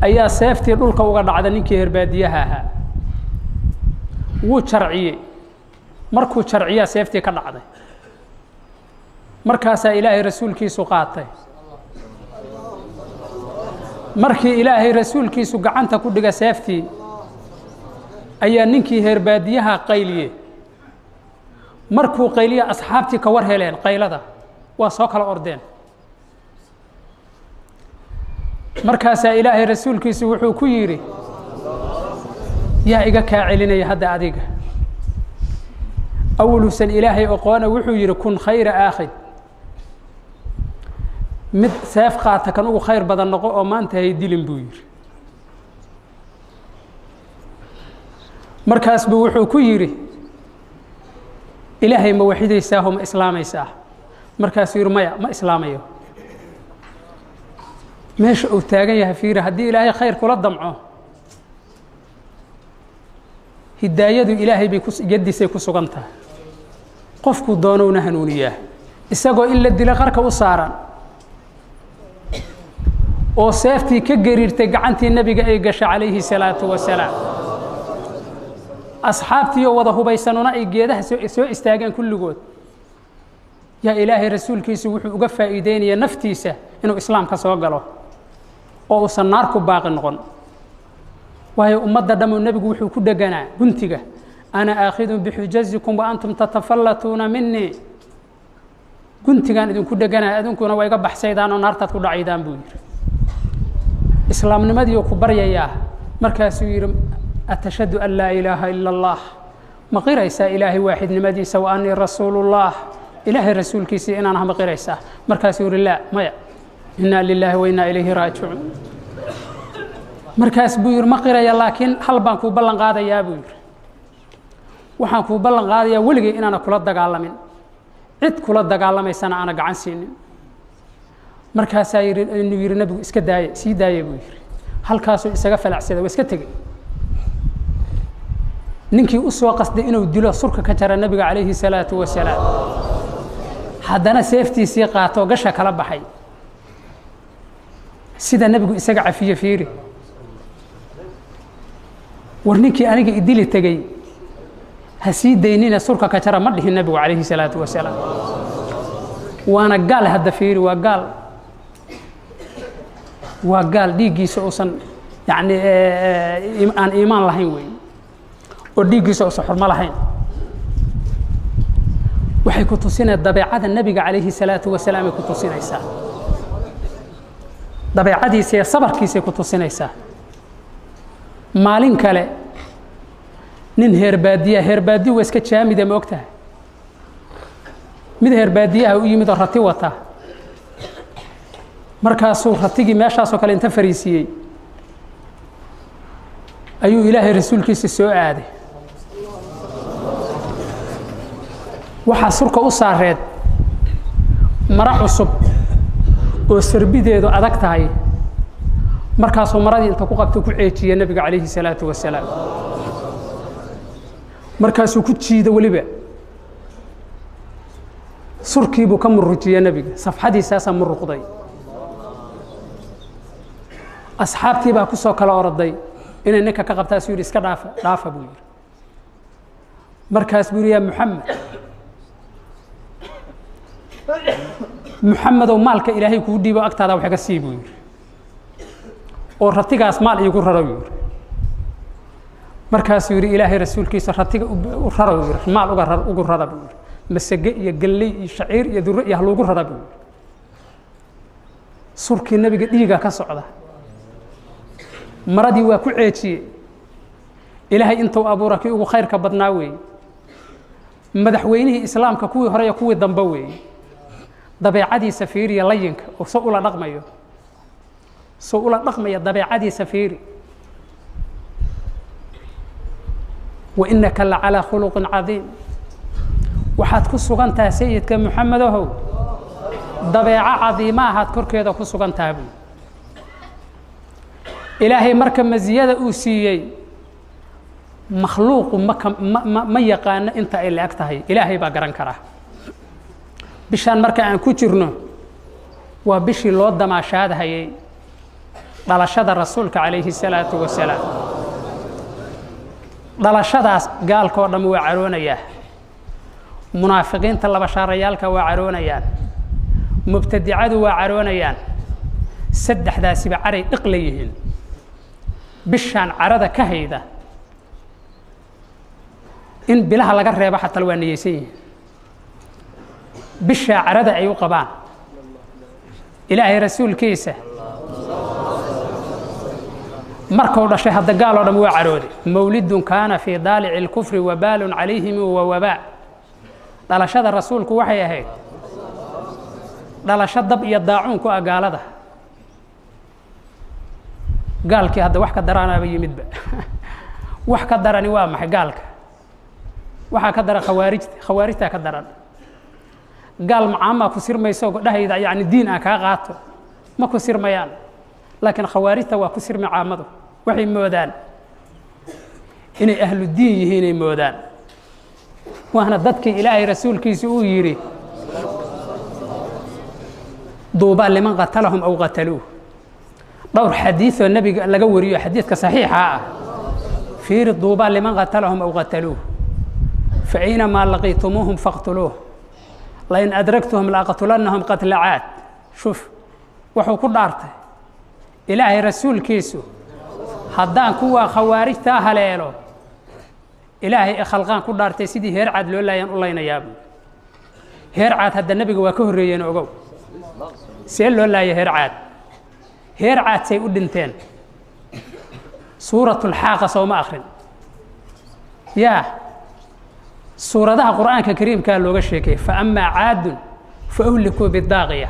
[SPEAKER 1] ayaa seeftii dhulka uga dhacda ninkii herbaadiyaha ahaa. Wuu jarciyey, markuu jarciyaa seeftii ka dhacday. Markaasaa Ilaahay rasuulkiisu qaatay. Markii Ilaahay rasuulkiisu gacanta ku dhiga seeftii, ayaa ninkii heerbaadiyaha qayliye.
[SPEAKER 5] Markuu qayliya asxaabtii ka war heleen qaylada, waa soo kala ordeen. Markaasaa Ilaahay rasuulkiisu wuxuu ku yidhi: yaa iga kaa celinaya hadda adiga? Awaluusan Ilaahay oqoona wuxuu yidhi: kun khayra aakhid, mid seef qaata kan ugu khayr badan noqo oo maanta hay dilin, buu yidhi. Markaas buu wuxuu ku yidhi: Ilaahay ma waxidaysaahoo ma islaamaysaa? Markaasuu yidhi: maya, ma islaamayo. Meesha uu taagan yahay fiiri. Haddii Ilaahay khayr kula damco, hidaayadu Ilaahay bay yaddiisay ku sugan tahay, qofkuu doonowna hanuuniyaa. Isagoo in la dilo qarka u saaran oo seeftii ka gariirtay gacantii nebiga ay gashay calayhi salaatu wasalaam, asxaabtiioo wada hubaysanuna ay geedaha soo istaageen kulligood, yaa Ilaahay rasuulkiisu wuxuu uga faa'iideynaya naftiisa inuu islaamka soo galo oo uusan naar ku baaqi noqon. Waayo, ummadda dhammu nebigu wuxuu ku dheganaa guntiga: ana aakhidun bixujazikum wa antum tatafallatuuna minii, guntigaan idinku dheganaa, adinkuna waa iga baxsaydaan oo naartaad ku dhacaydaan, buu yidhi. Islaamnimadiiu ku baryayaa. Markaasuu yidhi: atashhadu an laa ilaaha ila Allah? Ma qiraysaa Ilaahay waaxidnimadiisa, wa anii rasuulullah, Ilaahay rasuulkiisii inaan ah ma qiraysaa? Markaasuu yidhi: laa, maya. Inaa lilaahi wa innaa ilayhi raajicuun. Markaas buu yidhi: ma qiraya, laakiin hal baan kuu ballan qaadayaa, buu yidhi. Waxaan kuu ballan qaadayaa weligay inaana kula dagaalamin, cid kula dagaalamaysana aana gacan siinin. Markaasaa yidhi, inuu yidhi nabigu: iska daaya, sii daaya, buu yidhi. Halkaasuu isaga falacsaday, waa iska tegey. Ninkii u soo qasday inuu dilo, surka ka jara nabiga calayhi salaatu wasalaam, haddana seeftiisii qaato, gasha kala baxay. Sida nebigu isaga cafiye fiiri. War ninkii aniga idili tegey ha sii daynina, surka ka jara, ma dhihin nebigu calayhi salaatu wasalaam. Waana gaal hadda fiiri, waa gaal, waa gaal dhiiggiisa uusan yacni aan iimaan lahayn wey, oo dhiiggiisa uusan xurmo lahayn. Waxay ku tusinaya dabeecada nebiga calayhi salaatu wasalaam ay ku tusinaysaa, dabeecadiisa iyo sabarkiisay ku tusinaysaa. Maalin kale nin heer baadiya, heer baadiya waa iska jaamida, ma og tahay? Mid heer baadiyaha u yimid oo rati wata. Markaasuu ratigii meeshaasoo kale inta fariisiiyey ayuu Ilaahay rasuulkiisa soo aaday. Waxaa surka u saareed maro cusub oo sarbideedu adag tahay. Markaasuu maradii inta ku qabta ku ceejiye nebiga calayhi salaatu wasalaam. Markaasuu ku jiida, weliba surkiibuu ka murujiye nebiga, safxadiisaasaa muruqday. Asxaabtii baa ku soo kala oroday inay ninka ka qabtaasuu yidhi: iska dhaafa, dhaafa, buu yidhi. Markaas buu yidhi: yaa Muxamed, Muxamedow, maalka Ilaahay kuu dhiibo agtaada wax iga sii, buu yidhi, oo ratigaas maal iigu raro, yidhi. Markaasuu yidhi Ilaahay rasuulkiisa: ratiga u raro, yidhi, maal uga rar, ugu rara, buu yidhi. Masage iyo galley iyo shaciir iyo duro iyo haluugu rara, buu yidhi. Surkii nebiga dhiiga ka socda, maradii waa ku ceejiyey. Ilaahay intuu abuura kii ugu khayrka badnaa weeye, madaxweynihii islaamka kuwii hore iyo kuwii dambe weeye. Dabeecadiisa fiiriya, layinka oo soo ula dhaqmayo, soo ula dhaqmaya dabeecadiisa fiiri. Wa innaka la calaa khuluqin cadiim, waxaad ku sugan tahay sayidka Muxamedahow dabeeco cadiima ahaad korkeeda ku sugan tahay, buu Ilaahay. Marka masiyada uu siiyey makhluuqu maka ma ma yaqaano inta ay la-eg tahay, Ilaahay baa garan karaa. Bishaan marka aan ku jirno waa bishii loo damaashaadhayay dhalashada rasuulka calayhi salaatu wasalaam. Dhalashadaas gaalkoo dham waa caroonayaa, munaafiqiinta labashaarayaalka waa caroonayaan, mubtadicadu waa caroonayaan, saddexdaasiba caray dhiq la yihiin. Bishaan carada ka hayda in bilaha laga reebo xataa waa niyeysan yihiin. Bishaa carada ay u qabaan Ilaahay rasuulkiisa markuu dhashay, hadda gaal oo dham waa carooday. Mawlidun kaana fii daalici اlkufri wabaalun calayhim wa wabaa. Dhalashada rasuulku waxay ahayd dhalasho dab iyo daacuun ku ah gaalada. Gaalkii hadda wax ka daraanaaba yimidba. Wax ka darani waa maxay? Gaalka waxaa ka daran khawaarijta, khawaarijtaa ka daran. Gaal macaamaa ku sirmayso dhahayda, yacni diin aan kaa qaato, ma ku sirmayaan, laakiin khawaarijta waa ku sirmi. Caamadu waxay moodaan inay ahlu diin yihiinay moodaan, waana dadkii Ilaahay rasuulkiisa uu yidhi: duubaa liman qatalahum aw qataluuh. Dhowr xadiioo nebiga laga wariyo, xadiidka saxiixa ah fiiri: duubaa liman qatalahum aw qataluuh, faaynamaa laqiitumuuhum faqtuluuh, lain adragtuhum laaqtulannahum qatla caad. Shuf, wuxuu ku dhaartay Ilaahay rasuulkiisu: haddaan kuwa khawaarijtaa haleelo, Ilaahay khalqaan ku dhaartay, sidii heer Caad loo laayaan u laynayaa buu. Heer Caad hadda nebiga waa ka horreeyeen. Ogow, see loo laaya heer Caad? Heer Caad say u dhinteen? Suuratulxaaqa sooma akrin? Yaa suuradaha Qur'aanka kariimkaa looga sheekayay: fa amaa caadun fa uhlikuu bidaaqiya.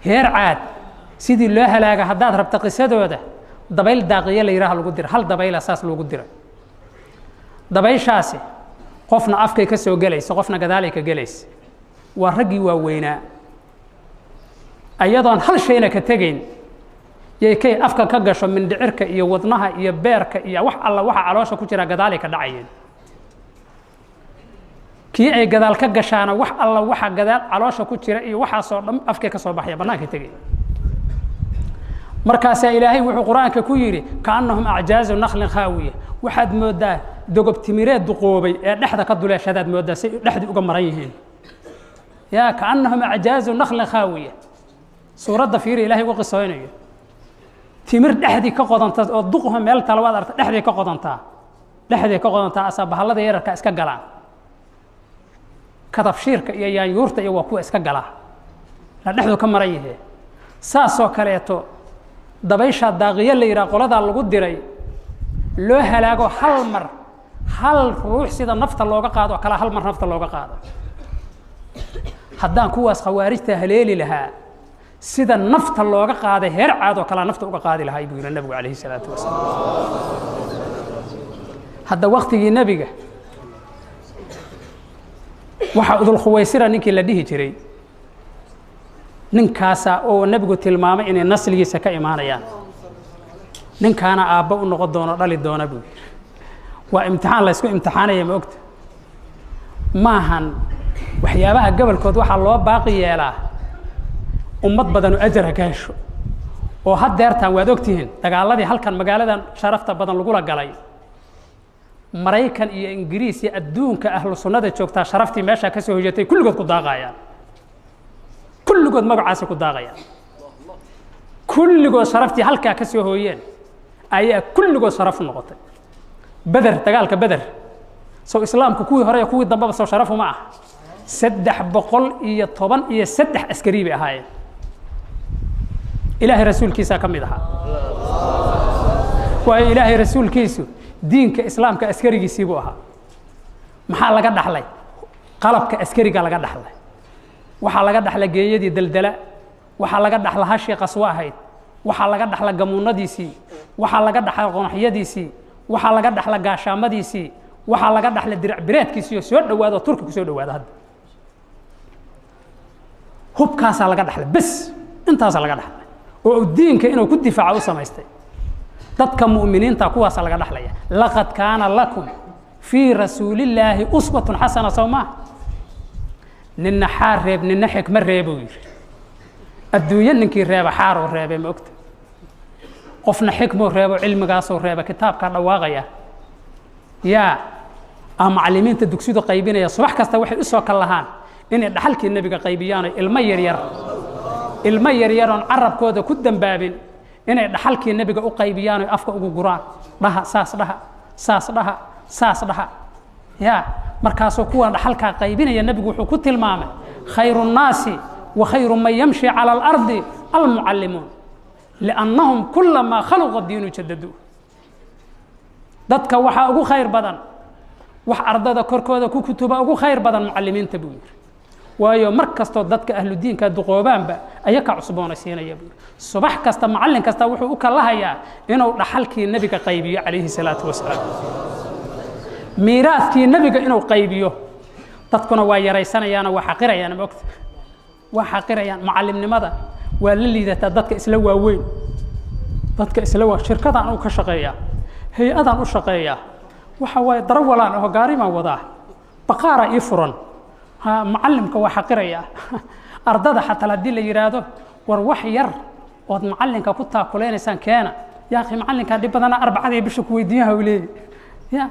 [SPEAKER 5] Heer Caad sidii loo halaaga haddaad rabta qisadooda, dabayl daaqiya la yidhaha lagu dira. Hal dabayla saas loogu diray. Dabayshaasi qofna afkay ka soo gelaysa, qofna gadaalay ka gelaysa. Waa raggii waaweynaa, ayadoon hal shayna ka tegayn yay kay afka ka gasho, mindhicirka iyo wadnaha iyo beerka iyo wax alla waxa caloosha ku jira gadaalay ka dhacayeen. Kii ay gadaal ka gashaana, wax alla waxa gadaal caloosha ku jira iyo waxaasoo dhan afkay ka soo baxaya, bannaankay tegaya. Markaasaa Ilaahay wuxuu Qur-aanka ku yidhi: kaannahum acjaazu naklin khaawiya. Waxaad mooddaa dogob timireed duqoobay ee dhexda ka duleeshadaad mooddaa, say dhexdii uga maran yihiin. Yaa kaannahum acjaazu naklin khaawiya. Suuradda fiiri, Ilahay uga qisooynayo timir dhexdii ka qodanta oo duqho meel tala waad arta, dhexday ka qodantaa, dhexday ka qodantaa. Asaa bahallada yararka iska galaan, kadabshiirka iyo yaanyuurta iyo waa kuwa iska galaa, la dhexdu ka maran yahee. Saasoo kaleeto dabayshaa daaqiyo la yidhaha qoladaa lagu diray loo halaago hal mar, hal ruux sida nafta looga qaado oo kale hal mar nafta looga qaado. Haddaan kuwaas khawaarijta haleeli lahaa, sida nafta looga qaaday heer Caad oo kalea nafta uga qaadi lahaa, buu yihi nabigu calayhi salaatu wasalaam. Hadda waktigii nebiga waxaa Udulkhuwaysira ninkii la dhihi jiray, ninkaasaa oo nebigu tilmaamay inay nasligiisa ka imaanayaan, ninkaana aabbo u noqon doono, dhali doona, buu yidhi. Waa imtixaan la ysku imtixaanaya, ma ogta? Maahan waxyaabaha gobolkood waxaa loo baaqi yeelaa ummad badanu ajar ha ka hesho. Oo haddeertaan waad ogtihiin dagaaladii halkan magaaladan sharafta badan lagula galay Maraykan iyo Ingiriis iyo adduunka ahlu sunnada joogtaa, sharaftii meeshaa ka soo hojatay kulligood ku daaqayaan, kulligood magacaasay ku daaqayaan, kulligood sharaftii halkaa ka soo hooyeen ayaa kulligood sharaf u noqotay. Beder, dagaalka Beder, soo islaamku kuwii hore iyo kuwii dambeba soo sharafu ma ah? 313 askari bay ahaayeen. Ilaahay rasuulkiisaa ka mid ahaa, waayo Ilaahay rasuulkiisu diinka islaamka askarigiisii buu ahaa. Maxaa laga dhaxlay? Qalabka askariga laga dhaxlay. Waxaa laga dhaxlay geeyadii daldala, waxaa laga dhaxla hashii qaswo ahayd, waxaa laga dhaxla gamuunadiisii, waxaa laga dhaxla qonaxyadiisii, waxaa laga dhaxla gaashaamadiisii, waxaa laga dhaxlay dirac bireedkiisii oo soo dhawaado, Turki ku soo dhawaado. Hadda hubkaasaa laga dhaxlay, bes intaasaa laga dhaxlay oo uu diinka inuu ku difaaco u samaystay. Dadka mu'miniinta kuwaasa laga dhaxlaya. Laqad kaana lakum fii rasuulillaahi uswatun xasana, soo maa? Ninna xaar reeb, ninna xikma reebuu yidhi. Adduunyo ninkii reeba xaaruu reebay, ma ogta? Qofna xikmuu reebo, cilmigaasuu reeba. Kitaabkaa dhawaaqaya yaa aa macallimiinta dugsidu qaybinaya subax kasta, waxay u soo kal lahaan inay dhaxalkii nebiga qaybiyaano ilmo yaryar, ilmo yaryaroon carabkooda ku dambaabin inay dhaxalkii nebiga u qaybiyaan oy afka ugu guraan. Dhaha saas, dhaha saas, dhaha saas, dhaha yaa Markaasuu kuwan dhaxalkaa qaybinaya nebigu wuxuu ku tilmaamay khayru nnaasi wa khayru man yamshi cala alardi almucallimuun, liannahum kulamaa khaluqa diinu jadaduu. Dadka waxaa ugu khayr badan wax ardada korkooda ku kutuba ugu khayr badan mucallimiinta buu yidhi. Waayo mar kastoo dadka ahludiinka duqoobaanba ayaka cusboonaysiinaya buu yidhi. Subax kasta macallin kasta wuxuu u kalahayaa inuu dhaxalkii nebiga qaybiyo calayhi salaatu wasalaam, miiraadkii nebiga inuu qaybiyo. Dadkuna waa yaraysanayaanoo waa xaqirayaan, maogta waa xaqirayaan mucallimnimada, waa la liidataa dadka isla waaweyn, dadka isla waa shirkadaan u ka shaqeeyaa, hay-adaan u shaqeeyaa, waxa waaye darawalaan aho gaari baan wadaa, baqaara ii furan. Ha, mucallimka waa xaqirayaa. Ardada xataa haddii la yidhaahdo war wax yar ood mucallinka ku taakuleynaysaan keena, yaa akhi mucallinkaa dhib badana arbacadii bisha ku weydiiyaha uu leeyahy, ya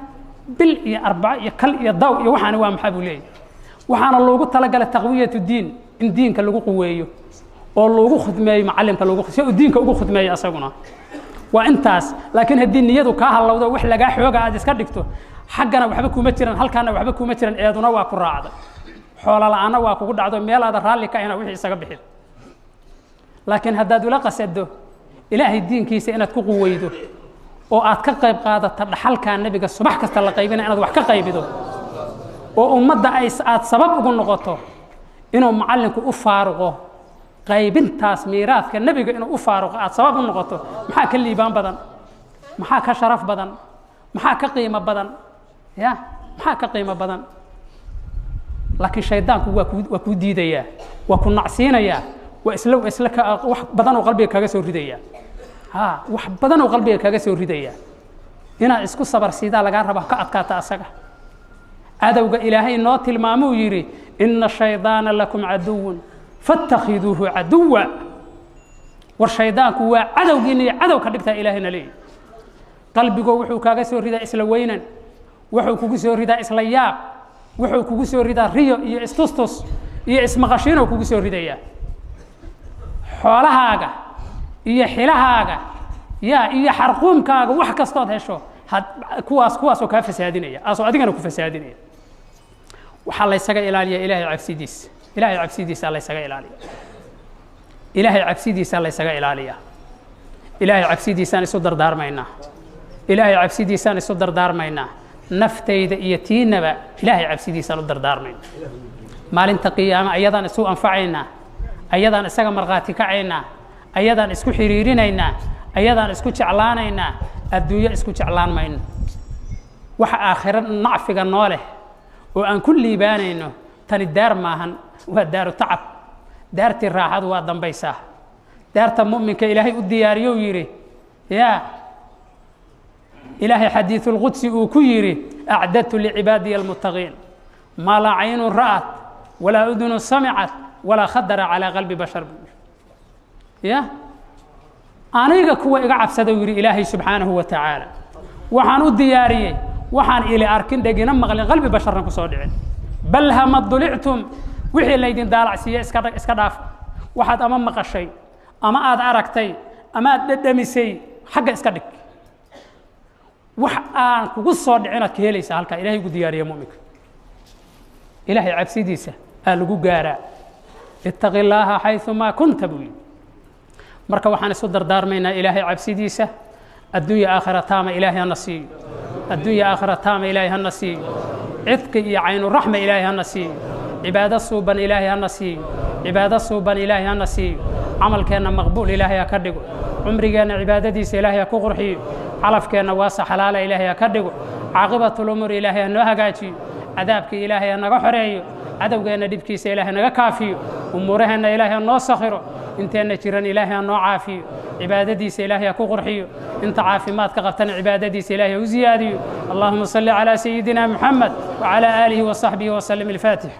[SPEAKER 5] bil iyo arbaco iyo kal iyo daw iyo waxaani waa maxaa buu leeyahy. Waxaana loogu talagalay taqwiyatu diin, in diinka lagu quweeyo oo loogu khidmeeyo mucallimka, loogu si uu diinka ugu khidmeeyo asaguna waa intaas. Laakiin haddii niyadu kaa halowdo, wax lagaa xooga aad iska dhigto, xaggana waxba kuma jiran, halkaana waxba kuma jiran, eeduna waa ku raacday, xoolo la-aana waa kugu dhacdo, meelaada raalli ka ahna wixii isaga bixin. Laakiin haddaad ula qasado ilaahay diinkiisa inaad ku quweydo oo aad ka qayb qaadato dhaxalkaa nebiga subax kasta la qaybina inaad wax ka qaybido oo ummadda ay aad sabab ugu noqoto inuu mucallinku u faaruqo qaybintaas miiraadka nebiga, inuu u faaruqo aad sabab u noqoto, maxaa ka liibaan badan? Maxaa ka sharaf badan? Maxaa ka qiimo badan? Ya maxaa ka qiimo badan? Laakiin shaydaanku waa kuu diidayaa, waa ku nacsiinayaa, waa isla wax badan oo qalbiga kaga soo ridayaa. Ha, wax badan oo qalbiga kaga soo ridayaa. Inaad isku sabar siidaa lagaa rabaa, ka adkaata asaga. Cadowga ilaahay noo tilmaamuu yidhi ina shaydaana lakum caduwun faاtakhiduuhu caduwa. War shaydaanku waa cadowgiina iyo cadow ka dhigtaa ilaahayna leeyahy. Qalbigoo wuxuu kaaga soo ridaa isla weynan, wuxuu kugu soo ridaa isla yaab, wuxuu kugu soo ridaa riyo iyo istustus iyo ismaqashiinoo kugu soo ridayaa. Xoolahaaga iyo xilahaaga ya iyo xarquumkaaga wax kastood hesho kuwaasoo kaa fasaadinaya, asoo adigana ku fasaadinaya. Waxaa laysaga ilaaliya ilaahay cabsidiisa, ilaahay cabsidiisa laysaga ilaaliya, ilaahay cabsidiisa laysaga ilaaliya. Ilaahay cabsidiisaan isu dardaarmaynaa, ilaahay cabsidiisaan isu dardaarmaynaa. Naftayda iyo tiinaba ilaahay cabsidiisaan u dardaarmaynaa. Maalinta qiyaama ayadaan isu anfacaynaa, ayadaan isaga markhaati kacaynaa, ayadaan isku xiriirinaynaa, ayadaan isku jeclaanaynaa. Adduunyo isku jeclaan mayno. Waxa aakhiro nacfiga noo leh oo aan ku liibaanayno tani daar maahan, waa daaru tacab. Daartii raaxadu waa dambaysaa. Daarta mu'minka ilaahay u diyaariyou yidhi, yaa ilaahay xadiiثulqudsi uu ku yidhi acdadtu licibaadiya almuttaqiin maa laa caynun ra'at walaa udunun samicat walaa khadara calaa qalbi bashar buu yidhi. Ya aniga kuwa iga cabsada uu yidhi ilaahay subxaanahu wa tacaala waxaan u diyaariyey waxaan ili arkin, dhegina maqlin, qalbi basharna ku soo dhicin. Bal hama dulictum, wixii laydin daalacsiiye iska dhaaf. Waxaad ama maqashay ama aad aragtay ama aad dhedhamisay xagga iska dhig. Wax aan kugu soo dhicin aad ka helaysaa halkaa ilahay ugu diyaariya mu'minka. Ilaahay cabsidiisa aa lagu gaaraa. Ittaqi illaaha xayثumaa kunta buu yidhi. Marka waxaan isu dardaarmaynaa ilaahay cabsidiisa. Adduunya aakhira taama ilaahay hana siiyo, adduunya aakhira taama ilaahay hana siiyo, cidqi iyo caynuraxma ilaahay hana siiyo, cibaado suuban ilaahay hana siiyo, cibaado suuban ilaahay hana siiyo. Camalkeenna maqbuul ilaahay ha ka dhigo, cumrigeenna cibaadadiisa ilaahay ha ku qurxiyo, calafkeenna waasa xalaala ilaahay ha ka dhigo, caaqibatulumuur ilaahay ha noo hagaajiyo, cadaabkii ilaahay ha naga xoreeyo, cadowgeenna dhibkiisa ilaahay naga kaafiyo, umuuraheenna ilaahay ha noo sakhiro, inteenna jiran ilaahay ha noo caafiyo, cibaadadiisa ilaahay ha ku qurxiyo, inta caafimaadka qabtana cibaadadiisa ilaahay ha u ziyaadiyo. Allahuma salli calaa sayidina muxamed wacalaa aalihi wasaxbihi wasalim. Alfaatix.